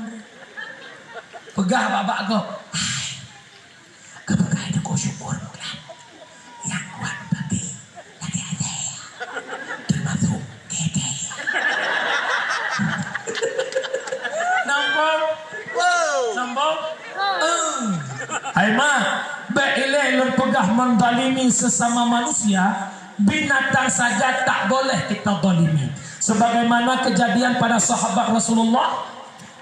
Peugah bak-bak gob. Ai. Keupeugah teungku syukur meugleh. Nyang kuat bagi lagèe asèe. Teumasuk gèdè. Nampak? Nampak? Eh. Hai mak, bèk ilèe lôn peugah menzalimi sesama manusia, binatang saja tak boleh kita zalimi. Sebagaimana kejadian pada sahabat Rasulullah,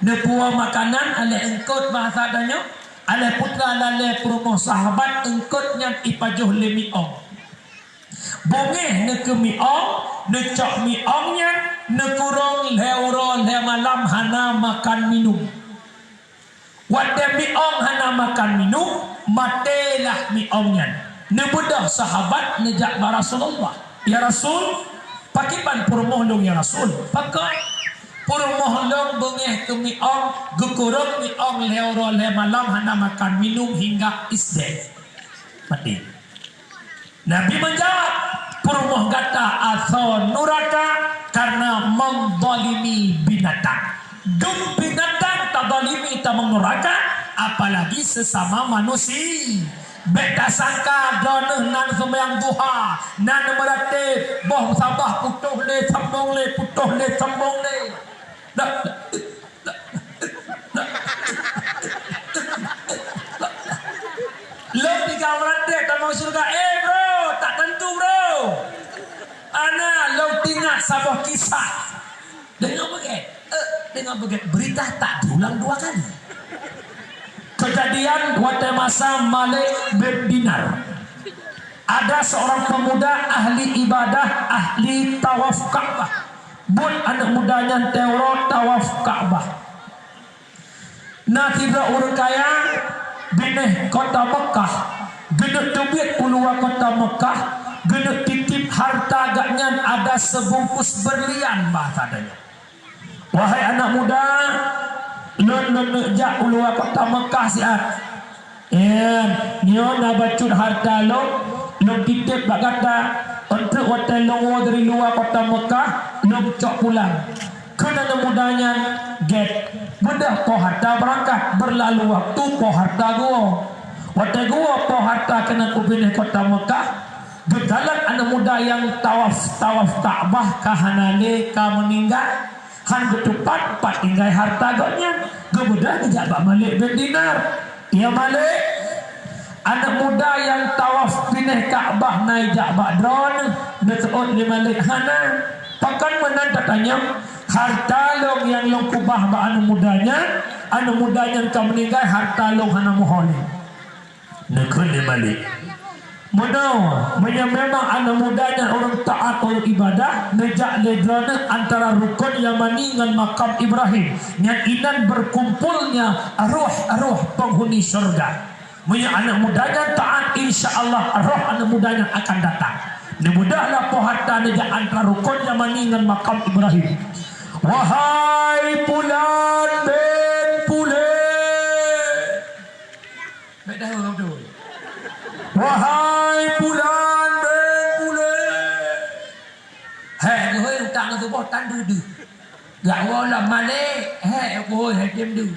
neupuwoe makanan aléh eungkôt bahasa tanyoe, aléh putra lalè peurumoh sahabat eungkôt nyan ipajoh lé miong. Beungéh neukeu miong, neucok miong nyan neukurong lhèe uroe lhèe malam hana makan minum. Watèe miong hana makan minum, maté lah miong nyan. Neubeudôh sahabat neujak bak Rasulullah, "Ya Rasul, pakiban peurumoh lôn ya Rasul?" "Pakon?" "Peurumoh lôn beungéh keu miong, geukurong miong lhèe uroe lhèe malam hana makan minum hingga is dead." Maté. Nabi menjawab, "Peurumoh gata asoe nuraka karena menzalimi binatang." Dum binatang tazalimi tamong nuraka, apalagi sesama manusia. Bèk tasangka droeneuh nan seumayang duha, nan meuratéb, boh sabah putôh lé sambong lé, putôh lé sambong lé. Dak, dak, dak, dak. Lôn tinggai meuratéb tamong syeuruga, eh bro, tak tentu bro. Ana lôn teuingat saboh kisah. Deungoe beugèt, eh, deungoe beugèt, berita tak diulang dua kali. Kejadian watèe masa Malik bin Dinar. Ada seorang pemuda ahli ibadah, ahli tawaf Ka'bah. Buet aneuk muda nyan teuroe tawaf Ka'bah. Na sidroe ureueng kaya binéh kota Meukah, geuneuk teubiet u luwa kota Meukah, geuneuk titip harta gobnyan ada seubungkus beurlian, bahasa tanyoe. "Wahai anak muda, lôn, lôn neuk jak u luwa kota Meukah siat. Nyan, nyoe na bacut harta lôn, lôn titip bak gata. Eunteuk watèe lôn woe dari luwa kota Meukah, lôn cok pulang." Kheun aneuk muda nyan gét, beudôh po hareuta beurangkat, beurlalu waktu po hareuta geuwoe. Watée geuwoe po hareuta keunan u binéh kota Meukah, geukalon aneuk muda nyang tawaf, tawaf Ka'bah ka hana lé, ka meuninggai. Han geutupat pat tinggai hareuta gobnyan, geubeudôh geujak bak Malik bin Dinar. "Ya Malik, aneuk muda nyang tawaf binéh Ka'bah na ijak bak droeneuh?" Neuseuôt lé Malik, "Hana." "Pakon meunan tatanyong? Hareuta lôn nyang lôn keubah bak aneuk muda nyan, aneuk muda nyan ka meuninggai, hareuta lôn hana meuho lé." Neukheun lé Malik, "Meunoe, meunyoe memang aneuk muda nyan ureuëng taát, ureuëng ibadah, neujak lé droeneuh antara Rukon Yamani ngon Makam Ibrahim, nyan inan beukumpolnya roh-roh peunghuni syeuruga. Meunyoe aneuk muda nyan taát, insya Allah roh aneuk muda nyan akan datang." Neubeudôh lah po hareuta neujak antara Rukon Yamani ngon Makam Ibrahim. "Wahai Pulan bin Pulan!" Baik dah, orang tu. "Wahai Pulan bin Pulan!" Hék, geuhôi utak ngon tuboh tan deuh-deuh. Jak woe lom Malik, hék, geuhôi, hék, dem deuh.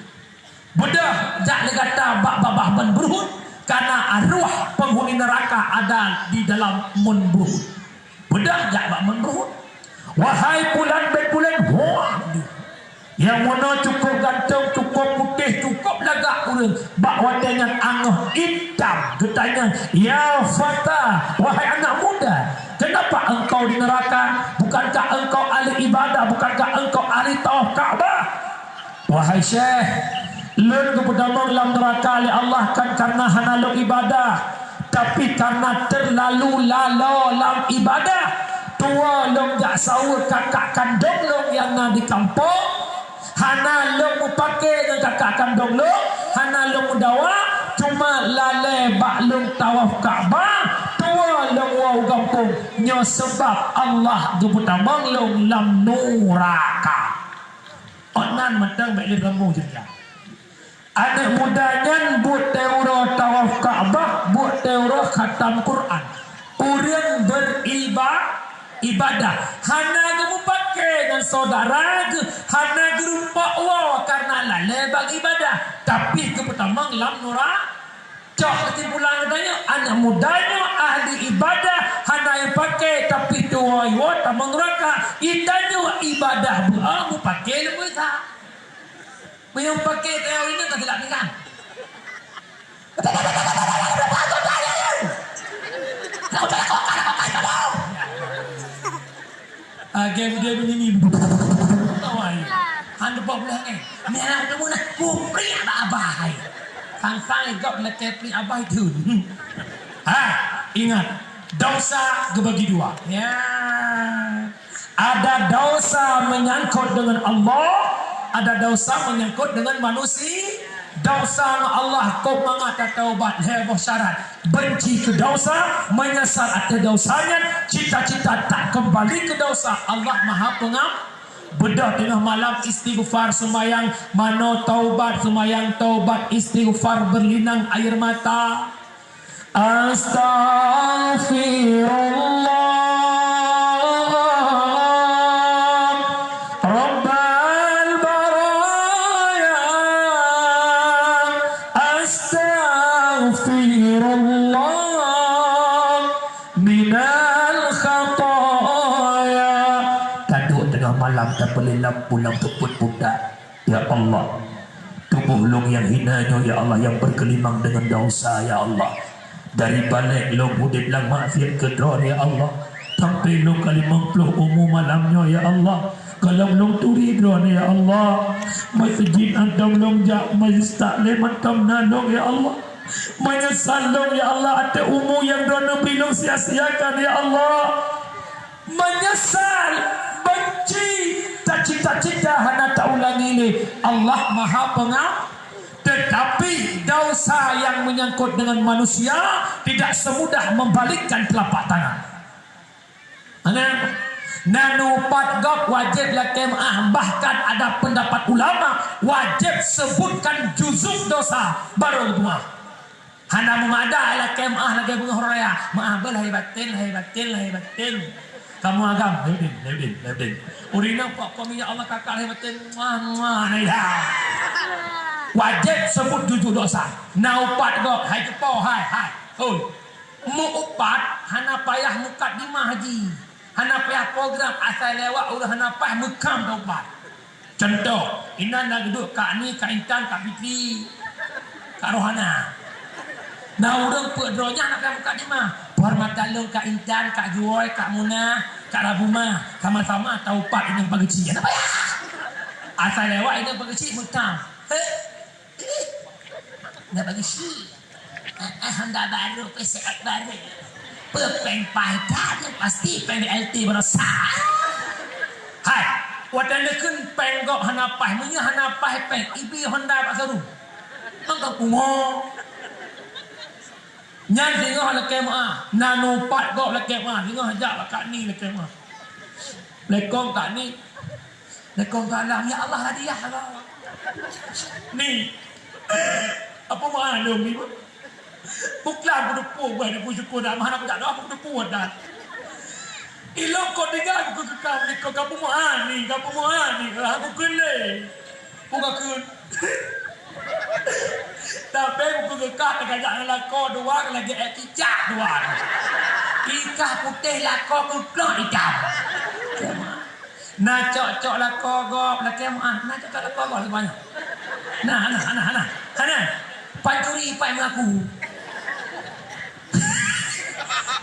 Beudôh, jak lé gata bak babah Mon Bruhut, karena arwah penghuni neraka ada di dalam Mon Bruhut. Beudôh jak bak Mon Bruhut. "Wahai Pulan bin Pulan!" Wah, nyang meunoe cukup ganteng, cukup putéh, cukup lagak ureuëng. Bak watée nyan angeuh itam geutanyong, "Ya fata, wahai anak muda, kenapa engkau di neraka? Bukankah engkau ahli ibadah? Bukankah engkau ahli tawaf Ka'bah?" "Wahai Syekh, lôn geupeutamong lam neuraka lé Allah kon karena hana lôn ibadah, tapi karena teurlalu lalo lam ibadah. Tuwoe lôn jak saweue kakak kandong lôn nyang na di kampông, hana lôn meupaké ngon kakak kandong lôn, hana lôn meudawa, cuma lalée bak lôn tawaf Ka'bah, tuwoe lôn woe u gampông. Nyoe sabab Allah geupeutamong lôn lam neuraka." Ôk nan mantong bék lé rambu jeuet nyan. Aneuk muda nyan buet teuroe tawaf Ka'bah, buet teuroe khatam Quran. Ureuëng beuriba-, ibadah. Hana geumeupaké ngon syedara geuh, hana geurumpok woe karena lalée bak ibadah, tapi geupeutamong lam neura-, Cok keusimpulan geutanyoe, aneuk muda nyoe ahli ibadah, hana nyang paké, tapi tuwoe-woe tamong neuraka. Geutanyoe ibadah beuo meupaké leubeh sa. Meunyoe paké tayong inong ka silap pingsan. Ah, game dia bunyi ni. Tahu ai. Han teupok belah ngai. Ni anak tu meunan. Kupri anak abah ai. Sang-sang igop lekeh pri abah itu. Ha, ingat. Dosa dibagi dua. Ya. Ada dosa menyangkut dengan Allah, ada dosa menyangkut dengan manusia. Dosa ngon Allah kok mangat tataubat lhée boh syarat. Benci keu dosa, menyesal ateueh dosa nyan, cita-cita tak kembali keu dosa. Allah Maha Pengam-, beudôh teungoh malam istighfar seumayang, manoe taubat seumayang, taubat istighfar berlinang air mata. Astaghfirullah, Rabbal baraya. Astaghfirullah, minal khataya. Taduek teungoh malam tapeulilap pulang teupot pudak. Ya Allah, tuboh lôn nyang hina nyoe, ya Allah, nyang bergelimang dengan dosa, ya Allah. Dari balek lôn udeb lam maksiat keu Droeneuh, ya Allah. Sampai lôn ka limong ploh umu malam nyoe, ya Allah. Gohlom lôn turi Droeneuh, ya Allah. Masjid mantong lôn jak, majlis taklim mantong na lôn, ya Allah. Meunyeusal lôn, ya Allah, ateueh umu nyang Droeneuh bri lôn sia-siakan, ya Allah. Meunyeusal, benci, tacita-cita hana taulangi lé. Allah Maha Penga-, tetapi dosa yang menyangkut dengan manusia tidak semudah membalikkan telapak tangan. Ana, na upat gob wajéb lakée meuáh, bahkan ada pendapat ulama wajéb sebutkan juzuk dosa baru meuáh. Hana meumada lakée meuáh lagée beungoh raya. Meuáh beuh lahé batén, lahé batén, lahé batén. Kamoe agam, Leudin, Leudin, Leudin. Ureueng inong pok-pok minyeuk Allah kakak lahé batin, muah, muah, nah, ya. Wajéb seubut tujoh dosa. Na upat gob, hai keupo, hai, hai. Oi. Meu-upat hana payah mukadimah haji. Hana payah program, asai lewat ureueng hana paih meukam taupat. Contoh, inan na geuduek Kak Ni, Kak Intan, Kak Fitri, Kak Rohana. Na ureueng peuet droe nyan akan mukadimah. Peuhormatan lôn Kak Intan, Kak Juwoi, Kak Muna, Kak Rabuma, sama-sama taupat inong pageuci. Hana payah. Asai lewat inong pageuci meukam. Heh. Ih, nak bagi si. Ah, ah, Honda baru, P C X baru. Pe péng paih that, pasti péng B L T baroesa. Hai, watèe neukheun péng gob hana paih, meunyoe hana paih péng, ibi Honda bak showroom. Mangka pungo. Nyan singoh lakèe meu'ah, na upat gob lakèe meu'ah, singoh jak bak Kak Ni lakèe meu'ah. Assalamualaikum, Kak Ni. Waalaikumsalam. Ya Allah, hadiah Allah. Ni. Apa meu'ah lôn ni? Buklam kuteupue, bah, ni syukur dah. Mana aku tak doa, aku kuteupue dah. Ilong kau tinggal, aku kekal, ni kau, kau meu'ah ni, kau meu'ah ni, aku kele. Buka keun. Tapi buku geukah teuka jak lakoe dua lagèe èk cicak dua. Ikah putéh lakoe keuplok itam. Na cok-cok lakoe gob, lakèe meu'ah. Na cok-cok lakoe gob, seumuanya. Nah, nah, nah, nah. Hana. Pancuri, pai mengaku.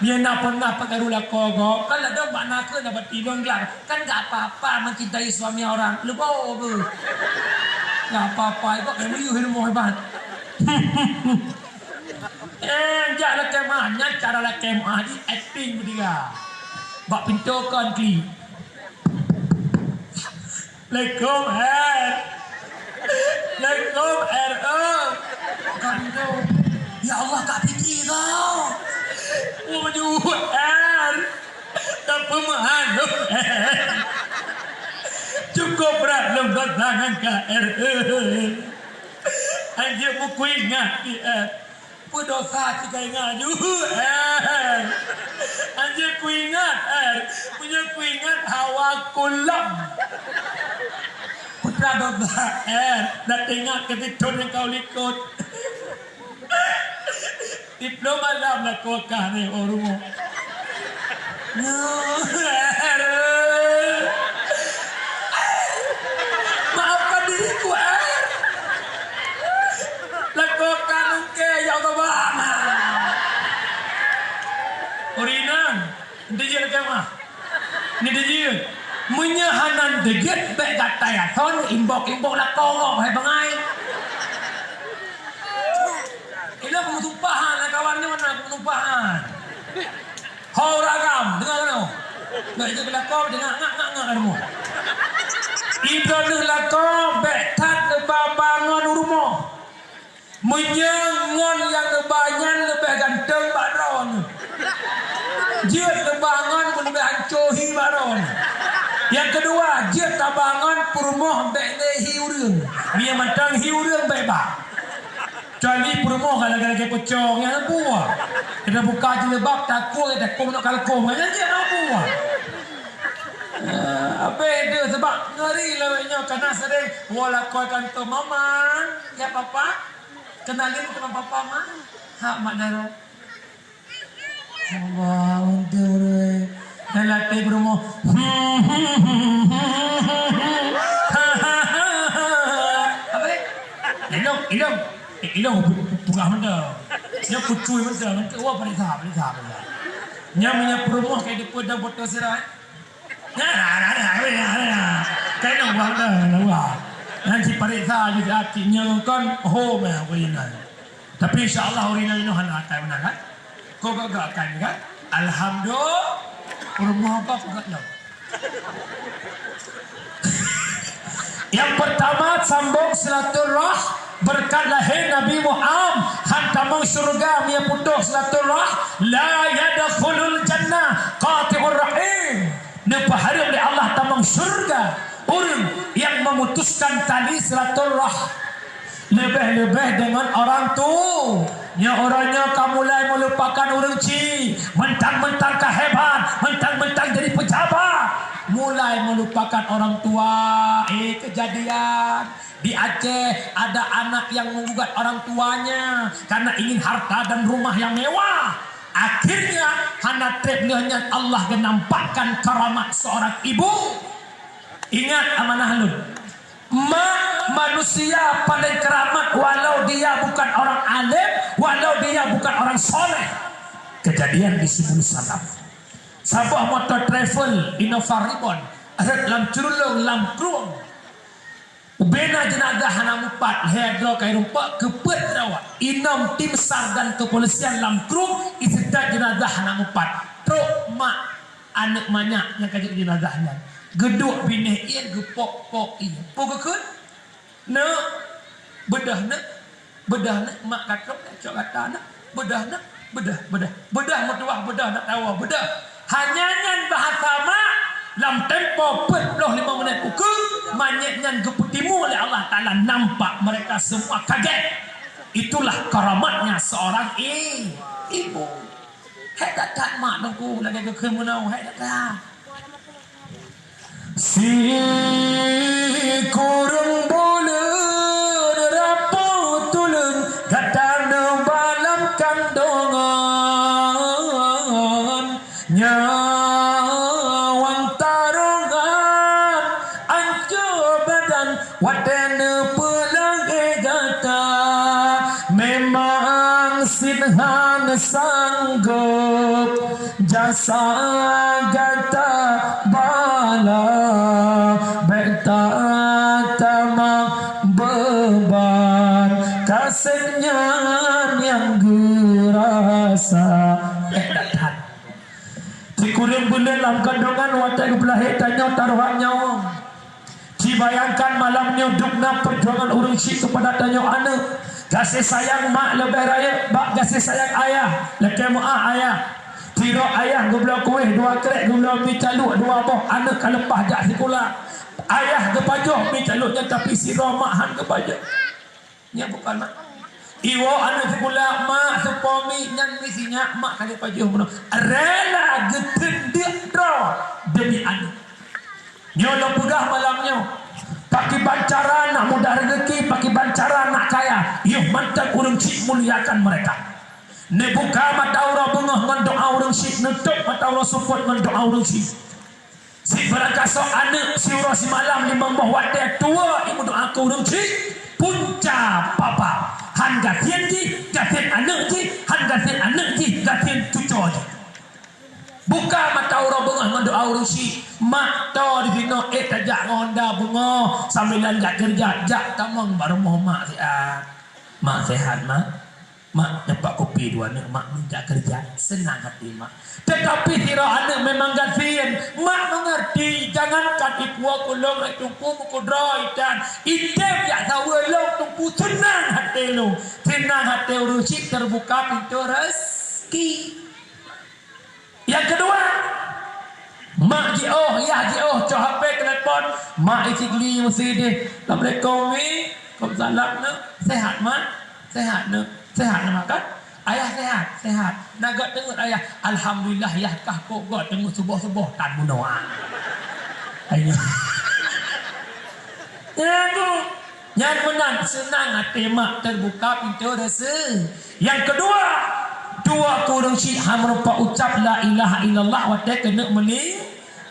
Dia na pernah peukaru lakoe gob, kan ladôm bak nakeuh na bak tilong glak. Kan gak apa-apa mencintai suami orang. Leubo beuh. Gak apa-apa, iba kayu ilmu hebat. Eh, jak lakèe meu'ah, nyan cara lakèe meu'ah di acting beutiga. Bak pintoe kon klik. Assalamualaikum, R. Assalamualaikum, R, eh. Kak Pinto. Ya Allah, Kak Fitri kau. Oh, maju, R. Tak pemahalu, R. Cukup berat lom tantangan, Kak, R. Anjir, buku ingat, R. Peudosa cit ka ingat ju, eh. Anjir kuingat, eh. Meunyoe kuingat hawa kulom. Putra dosa, eh. Dan ingat keu sithôn nyang ka u likot. Diploma lam lakoe kah nyoe, oh, rumoh. Maafkan diriku, eh. Lakoe kah nungke, ya Allah, bang. Ureueng inong, deujeut lakèe meu'ah. Ni deujeut. Meunyoe hana deujeut, bèk gata ya thon imbok-imbok lakoe gob, hai bangai. Ilong peusumpahan, kawan nyoe na peusumpahan. Ho ureueng agam, deungoe keunoe. Bèk jeuet keu lakoe, deungoe ngak-ngak-ngak rumoh. Idroe neuh lakoe, bèk that neuba-ba ngon u rumoh. Meunyoe ngon nyang neuba nyan leubeh ganteng bak droeneuh, jeuet neuba ngon beuleubeh anco hi bak droeneuh. Nyang keudua, jeuet taba ngon peurumoh bèk lé hi ureueng. Meunyoe mantong hi ureueng bèk ba. Kecuali peurumoh ka lagèe-lagèe peucong nyang buah. Kita buka jilbab, takue, takue manok kalkong. Nyan jeuet na buah. Eh, abéh deuh, sabab ngeri lawét nyoe, kana sering woe lakoe kantô, "Mama, ya Papa, kenalin sama Papa, Ma." Hak mak daro. Allah, untung deh. Dan latih berumoh. Apa ni? Ilong, ilong. Eh, ilong pu-, pu-, pugah mantong. Nyoe kucui mantong, mantong. Wah, paréksa, paréksa, paréksa. Nyoe meunyoe peurumoh kayak depan dan botol sirah, eh. Nah, nah, nah, nah, nah, nah. Kayak nang buang dah, nang buang. Nanti paréksa juga cik nyoe kan, ho meh, apa ni? Tapi insya Allah, ureueng inong hana akai meunan, kan? Kok gak, gak akai, kan? Alhamdulillah, peurumoh apa gak nyoe? Yang pertama, sambung silaturah-, berkat lahé Nabi Muhammad, han tamong syurga, meunyoe putoh silaturah-, la yadkhulul jannah qati'ur rahim. Neupeuhareuem lé Allah tamong syurga ureueng nyang memutuskan tali silaturah-, Leubeh-leubeh deungon orang tu. Nyoe uroe nyoe ka mulai meulupakan ureueng chik, mentang-mentang ka hebat, mentang-mentang jadi pejabat. melupakan orang tua. Eh, kejadian di Aceh, ada anak yang menggugat orang tuanya karena ingin harta dan rumah yang mewah. Akhirnya, hana treb lheueh nyan Allah genampakkan karamat seorang ibu. Ingat amanah lôn. Mak manusia paling keramat walau dia bukan orang alim, walau dia bukan orang soleh. Kejadian di Subul Salam. Saboh motor travel Innova Reborn rhot lam curulong lam krueng. Ubena jenazah hana mupat, lhèe droe ka irumpok keu peuet droe. Inong tim SAR dan kepolisian lam krueng, iseutôt jenazah hana mupat. Trok mak aneuk manyak nyang ka jeuet jenazah nyan. Geuduek binéh ie, geupok-pok ie. Peue geukheun? Neuk, beudôh neuk, beudôh neuk, mak ka trok, cok gata neuk, beudôh neuk, beudôh, beudôh, beudôh meutuwah, beudôh neuk tawoe, beudôh. Hanya nyan bahasa mak, lam tempo peuet ploh limong menit ukeue, manyét nyan geupeutimu lé Allah Taala, nampak mereka semua kaget. Itulah karamatnya seorang i-, ibu. Hék that-that mak teungku lagèe geukheun meunoe, hék that-that. Sikureueng buleuen rapoh tuleueng gata neuba lam kandongan. Nyawöng tarongan ancô badan watèe neupeulagèe gata. Memang cit hana sanggob jasa gata bala, bèk tatamong beuban, kaseb nyan nyang geurasa. Sikureueng buleuen lam kandongan watèe geupeulahé tanyoe tarohan nyawöng. Ci bayangkan malam nyoe dubna peujuangan ureueng chik keupada tanyoe aneuk. Gaséh sayang mak leubeh rayeuk bak gaséh sayang ayah. Lakèe meu'ah ayah. Sidroe ayah geubloe kuéh dua krèk, geubloe mi calok dua boh, aneuk ka leupah jak sikula. Ayah geupajoh mi calok nyan, tapi sidroe mak han geupajoh. Nyan bukan mak. Iwoe aneuk sikula, mak, seupôt mi, nyan mi sinyak, mak ka lheueh pajoh bunoe. Rela geuteun deuk droe demi aneuk. Nyoe lôn peugah malam nyoe, pakiban cara nak mudah rezeki, pakiban cara nak kaya, yoh mantong ureueng chik muliakan mereka. Neubuka mata uroe beungoh ngon doa ureueng chik, neutôp mata uroe seupôt ngon doa ureueng chik. Sibarangkasoe aneuk siuroe simalam limong boh watèe tuwo imeudoa keu ureueng chik, punca papa. Han gasien jih, gasien aneuk jih, han gasien aneuk jih, gasien cucoe jih. Buka mata uroe beungoh ngon doa ureueng chik, mak, toh disinoe, ék tajak ngon honda beungoh, sambilan jak keureuja, jak tamong bak rumoh mak siat. Mak sehat, mak? Mak, dapat kupi dua neuk, mak, minta kerja. Senang hati mak. Tetapi sidroe aneuk memang gasien. Mak mengerti, jangankan ikua kulong, ai teungku meukeudroe itan. Item jak saweue lôn teungku, senang hati lôn. Senang hati ureueng chik, terbuka pintu rezeki. Nyang keudua, mak jiôh, yah jiôh, cok H P telepon, mak isi geli meusideh. Assalamualaikum, Mi. Waalaikumsalam, Neuk. Sehat, Mak? Sehat, Neuk. Sehat, Neuk, kan? Ayah sehat, sehat. Na göt teungeut ayah. Alhamdulillah, yah kah kok göt teungeut suboh-suboh tan bunoe. Ayo. Nyan meunan seunang até mak teubuka pintoe reuzeuki. Nyang keudua, dua ureuëng syiek hana meurupa ucap la ilaha illallah watée keuneuk meuning,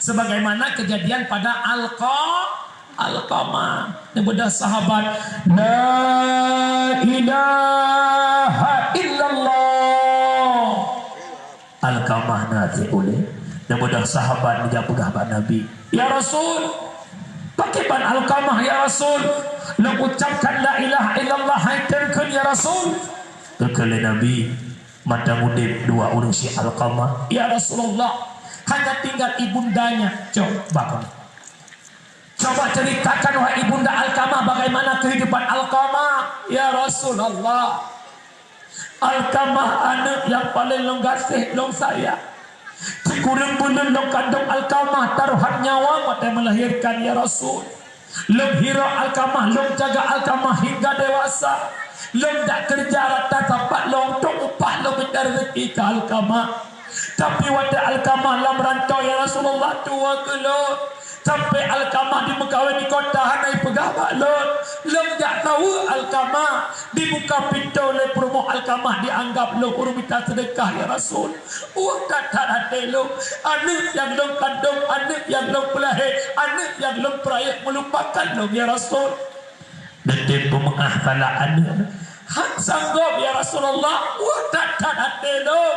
sebagaimana kejadian pada Alqa-, Alqamah. Neubeudôh sahabat, "La ilaha illallah." Alqamah na teuh ulée, neubeudôh sahabat neujak peugah bak Nabi, "Ya Rasul, pakriban Alqamah, ya Rasul? Lôn ucapkan la ilaha illallah hai tem kheun, ya Rasul." Geukheun lé Nabi, "Mantong udeb dua ureuëng syiek Alqamah, ya Rasulullah. Hanya tinggal ibundanya." Coba keunoe. Coba ceritakan, wahai Ibunda Alqamah, bagaimana kehidupan Alqamah, ya Rasulullah. Alqamah aneuëk nyang paleng lôn gaséh, lôn sayang. Sikureueng buleuen lôn kandong Alqamah, tarohan nyawa watée melahirkan, ya Rasul. Lôn hirok Alqamah, lôn jaga Alqamah hingga dewasa. Lôn jak keureuja rata sapat lôn, untuk upah lôn mita reuzeuki keu Alqamah. Tapi watée Alqamah lam rantau, ya Rasulullah, tuwo keu lôn. Sampai Alkamah dimeukawen di kota hana ipeugah bak lôn. Lôn jak saweue Alkamah. Dibuka pintoe lé peurumoh Alkamah, dianggap lôn ureuëng mita seudeukah, ya Rasul. Ueh that-that até lôn. Aneuëk nyang lôn kandong, aneuëk nyang lôn peulahé, aneuëk nyang lôn peurayeuk meulupakan lôn, ya Rasul. Neutem peumeuáh salah aneuëk. Han sanggob, ya Rasulullah. Ueh that-that até lôn.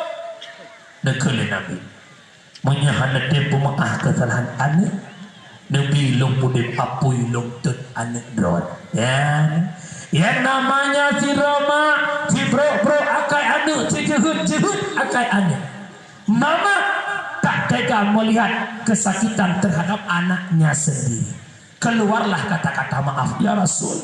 Neukheun lé Nabi. Meunyoe hana tem peumeuáh keusalahan aneuëk, neubi lôn udeb apui lôn teuet aneuëk droe. Ya. Yang namanya si Roma, si brok-brok akai aneuëk, si jeuhet-jeuhet akai aneuëk. Mama tak tega melihat kesakitan terhadap anaknya sendiri. Keluarlah kata-kata maaf, "Ya Rasul,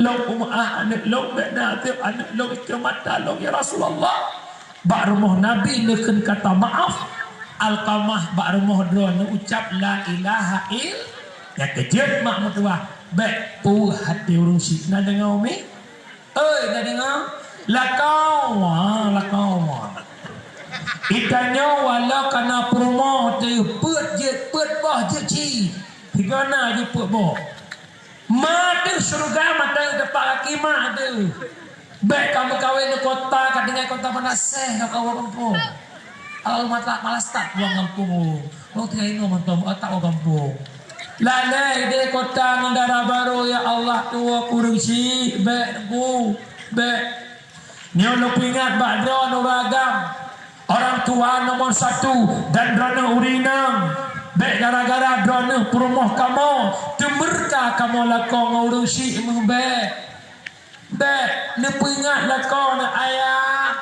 lôn peumeuáh aneuëk lôn, bék neuadeb aneuëk lôn ikeue mata lôn, ya Rasulullah." Bak rumoh Nabi neukheun kata maaf, Alkamah bak rumoh droe neuucap la ilaha ill-, nyang keujeuet mak meutuah, bék puih hati ureuëng syik. Na deungoe, Umi? Oi, na deungoe? Lakoe, ha, lakoe. Itanyoe walau kana peurumoh teuh peuet jeuet, peuet boh jeuet cit. Sigoe na jeuet peuet boh. Ma teuh syeuruga, ma teuh teumpat gaki ma teuh. Bék ka meukawen di kota, ka tinggai kota Meunaseh, ka kawoe gampông. Alah, malas that pulang gampông. Lôn tinggai inoe mantong, tak woe gampông. Lalée ideh kota ngon dara barô, ya Allah, tuwoe kureueng syik, bék, Teungku, bék. Nyoe lôn peuingat bak droeneuh ureuëng agam. Orang tua nomor satu dan droeneuh ureuëng inong. Bék gara-gara droeneuh peurumoh kamoe, teumeureuka kamoe lakoe ngon ureuëng syik, meubék. Bék, neupeuingat lakoe neuh ayah.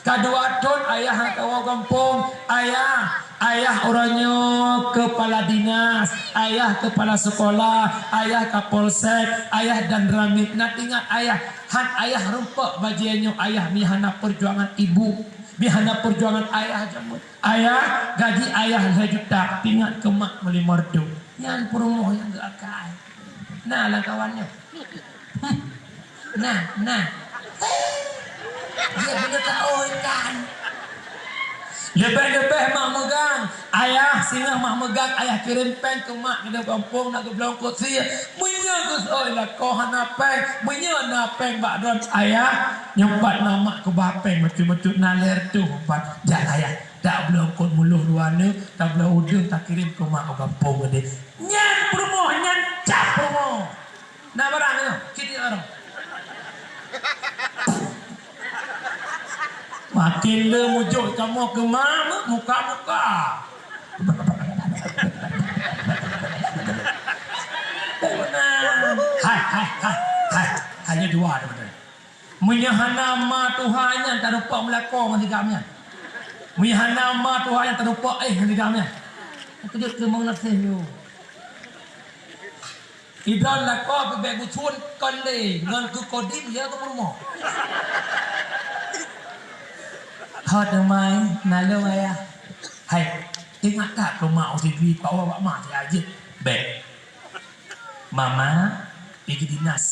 Ka dua thon ayah hana kawoe gampông. Ayah, ayah uroe nyoe keupala dinas, ayah keupala seukolah, ayah kapolsek, ayah danramit. Na teuingat ayah, han ayah rumpok bajée nyoe ayah, meuhana peujuangan ibu. Meuhana peujuangan ayah jameun. Ayah, gaji ayah lhée juta, pingat keu mak meulimong reutôh. Nyan peurumoh nyang geuakai. Na lam kawan nyoe. Nah, nah. Dia boleh tahu ikan. Leubeh-leubeh mak meugang. Ayah, singoh mak meugang, ayah kirém péng keu mak, keuneuk gampông nak geubloe eungkôt sie. Meunyoe geuseuôt lakoe hana péng, meunyoe na péng bak droen ayah, nyoe pat na mak keubah péng, meucut-meucut na lhée reutôh pat. Jak ayah, dak bloe eungkôt muloh dua neuk, dak bloe udeueng takirém keu mak u gampông keudeh. Nyan peurumoh, nyan cap peurumoh. Na barang nyoe, kitik barang. Makin le mujok kamoe keu mak, muka-muka. Hai, hai, hai, hai. Hanya dua ada betul. Meunyoe hana ma tuha nyan tarumpok meulakoe ngon sigam nyan. Meunyoe hana ma tuha nyan tarumpok éh ngon sigam nyan. Keujeuet keu meunaseh nyoe. Idon lakoe pih bék geucun kon lé ngon keu kodim ya keu peurumoh. Hot teumai, naleueng ayah. Hai, ingat that keu mak usi dui pawa bak mak siajeuet. Bék. Mama pigi dinas.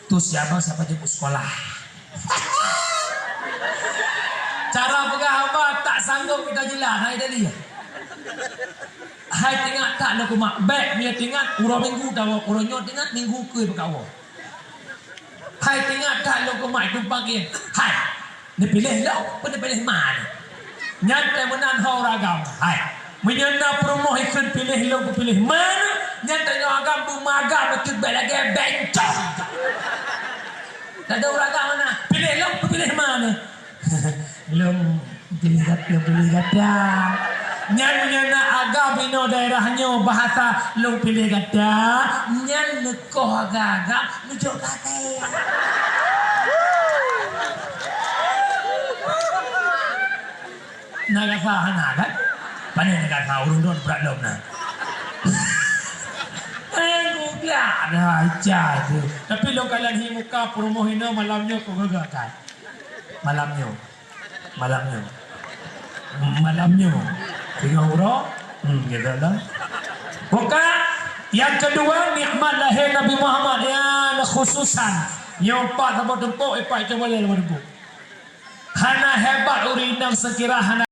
Tu siapa siapa jemput sekolah. Cara peugah haba tak sanggup kita jelas, hai Dali. Hai teuingat that lôn keu mak, bék meunyoe teuingat uroe Minggu tawoe, uroe nyoe teuingat Minggu keu beukawoe. Hai teuingat that lôn keu mak itu pagi. Hai, neupiléh lôn, peue neupiléh ma nyoe? Nyan teuh meunan ho ureueng agam. Hai, meunyoe na peurumoh ikheun piléh lôn, peue piléh ma nyoe, nyan teuh nyoe agam beumagam beutôi bék lagée bencong. Tado ureueng agam na, piléh lôn, peue piléh ma nyoe? Lôn piléh gata, lôn piléh gata. Nyan meunyoe na agam inoe daerah nyoe bahasa lôn piléh gata, nyan neukoh agam-agam neujok gata. Na gata hana kan? Pane na gata ureueng don brat lom na. Eh, gugah dah ijai tu. Tapi lôn kalon hi muka peurumoh inoe malam nyoe keu geugakan. Malam nyoe. Malam nyoe. Malam nyoe. Singoh uroe. Hmm, gitu lah. Buka. Yang kedua, nikmat lahé Nabi Muhammad. Ya, khususan. Nyoe empat saboh tumpuk, empat itu boleh lima ribu. Hana hebat ureueng inong seukira hana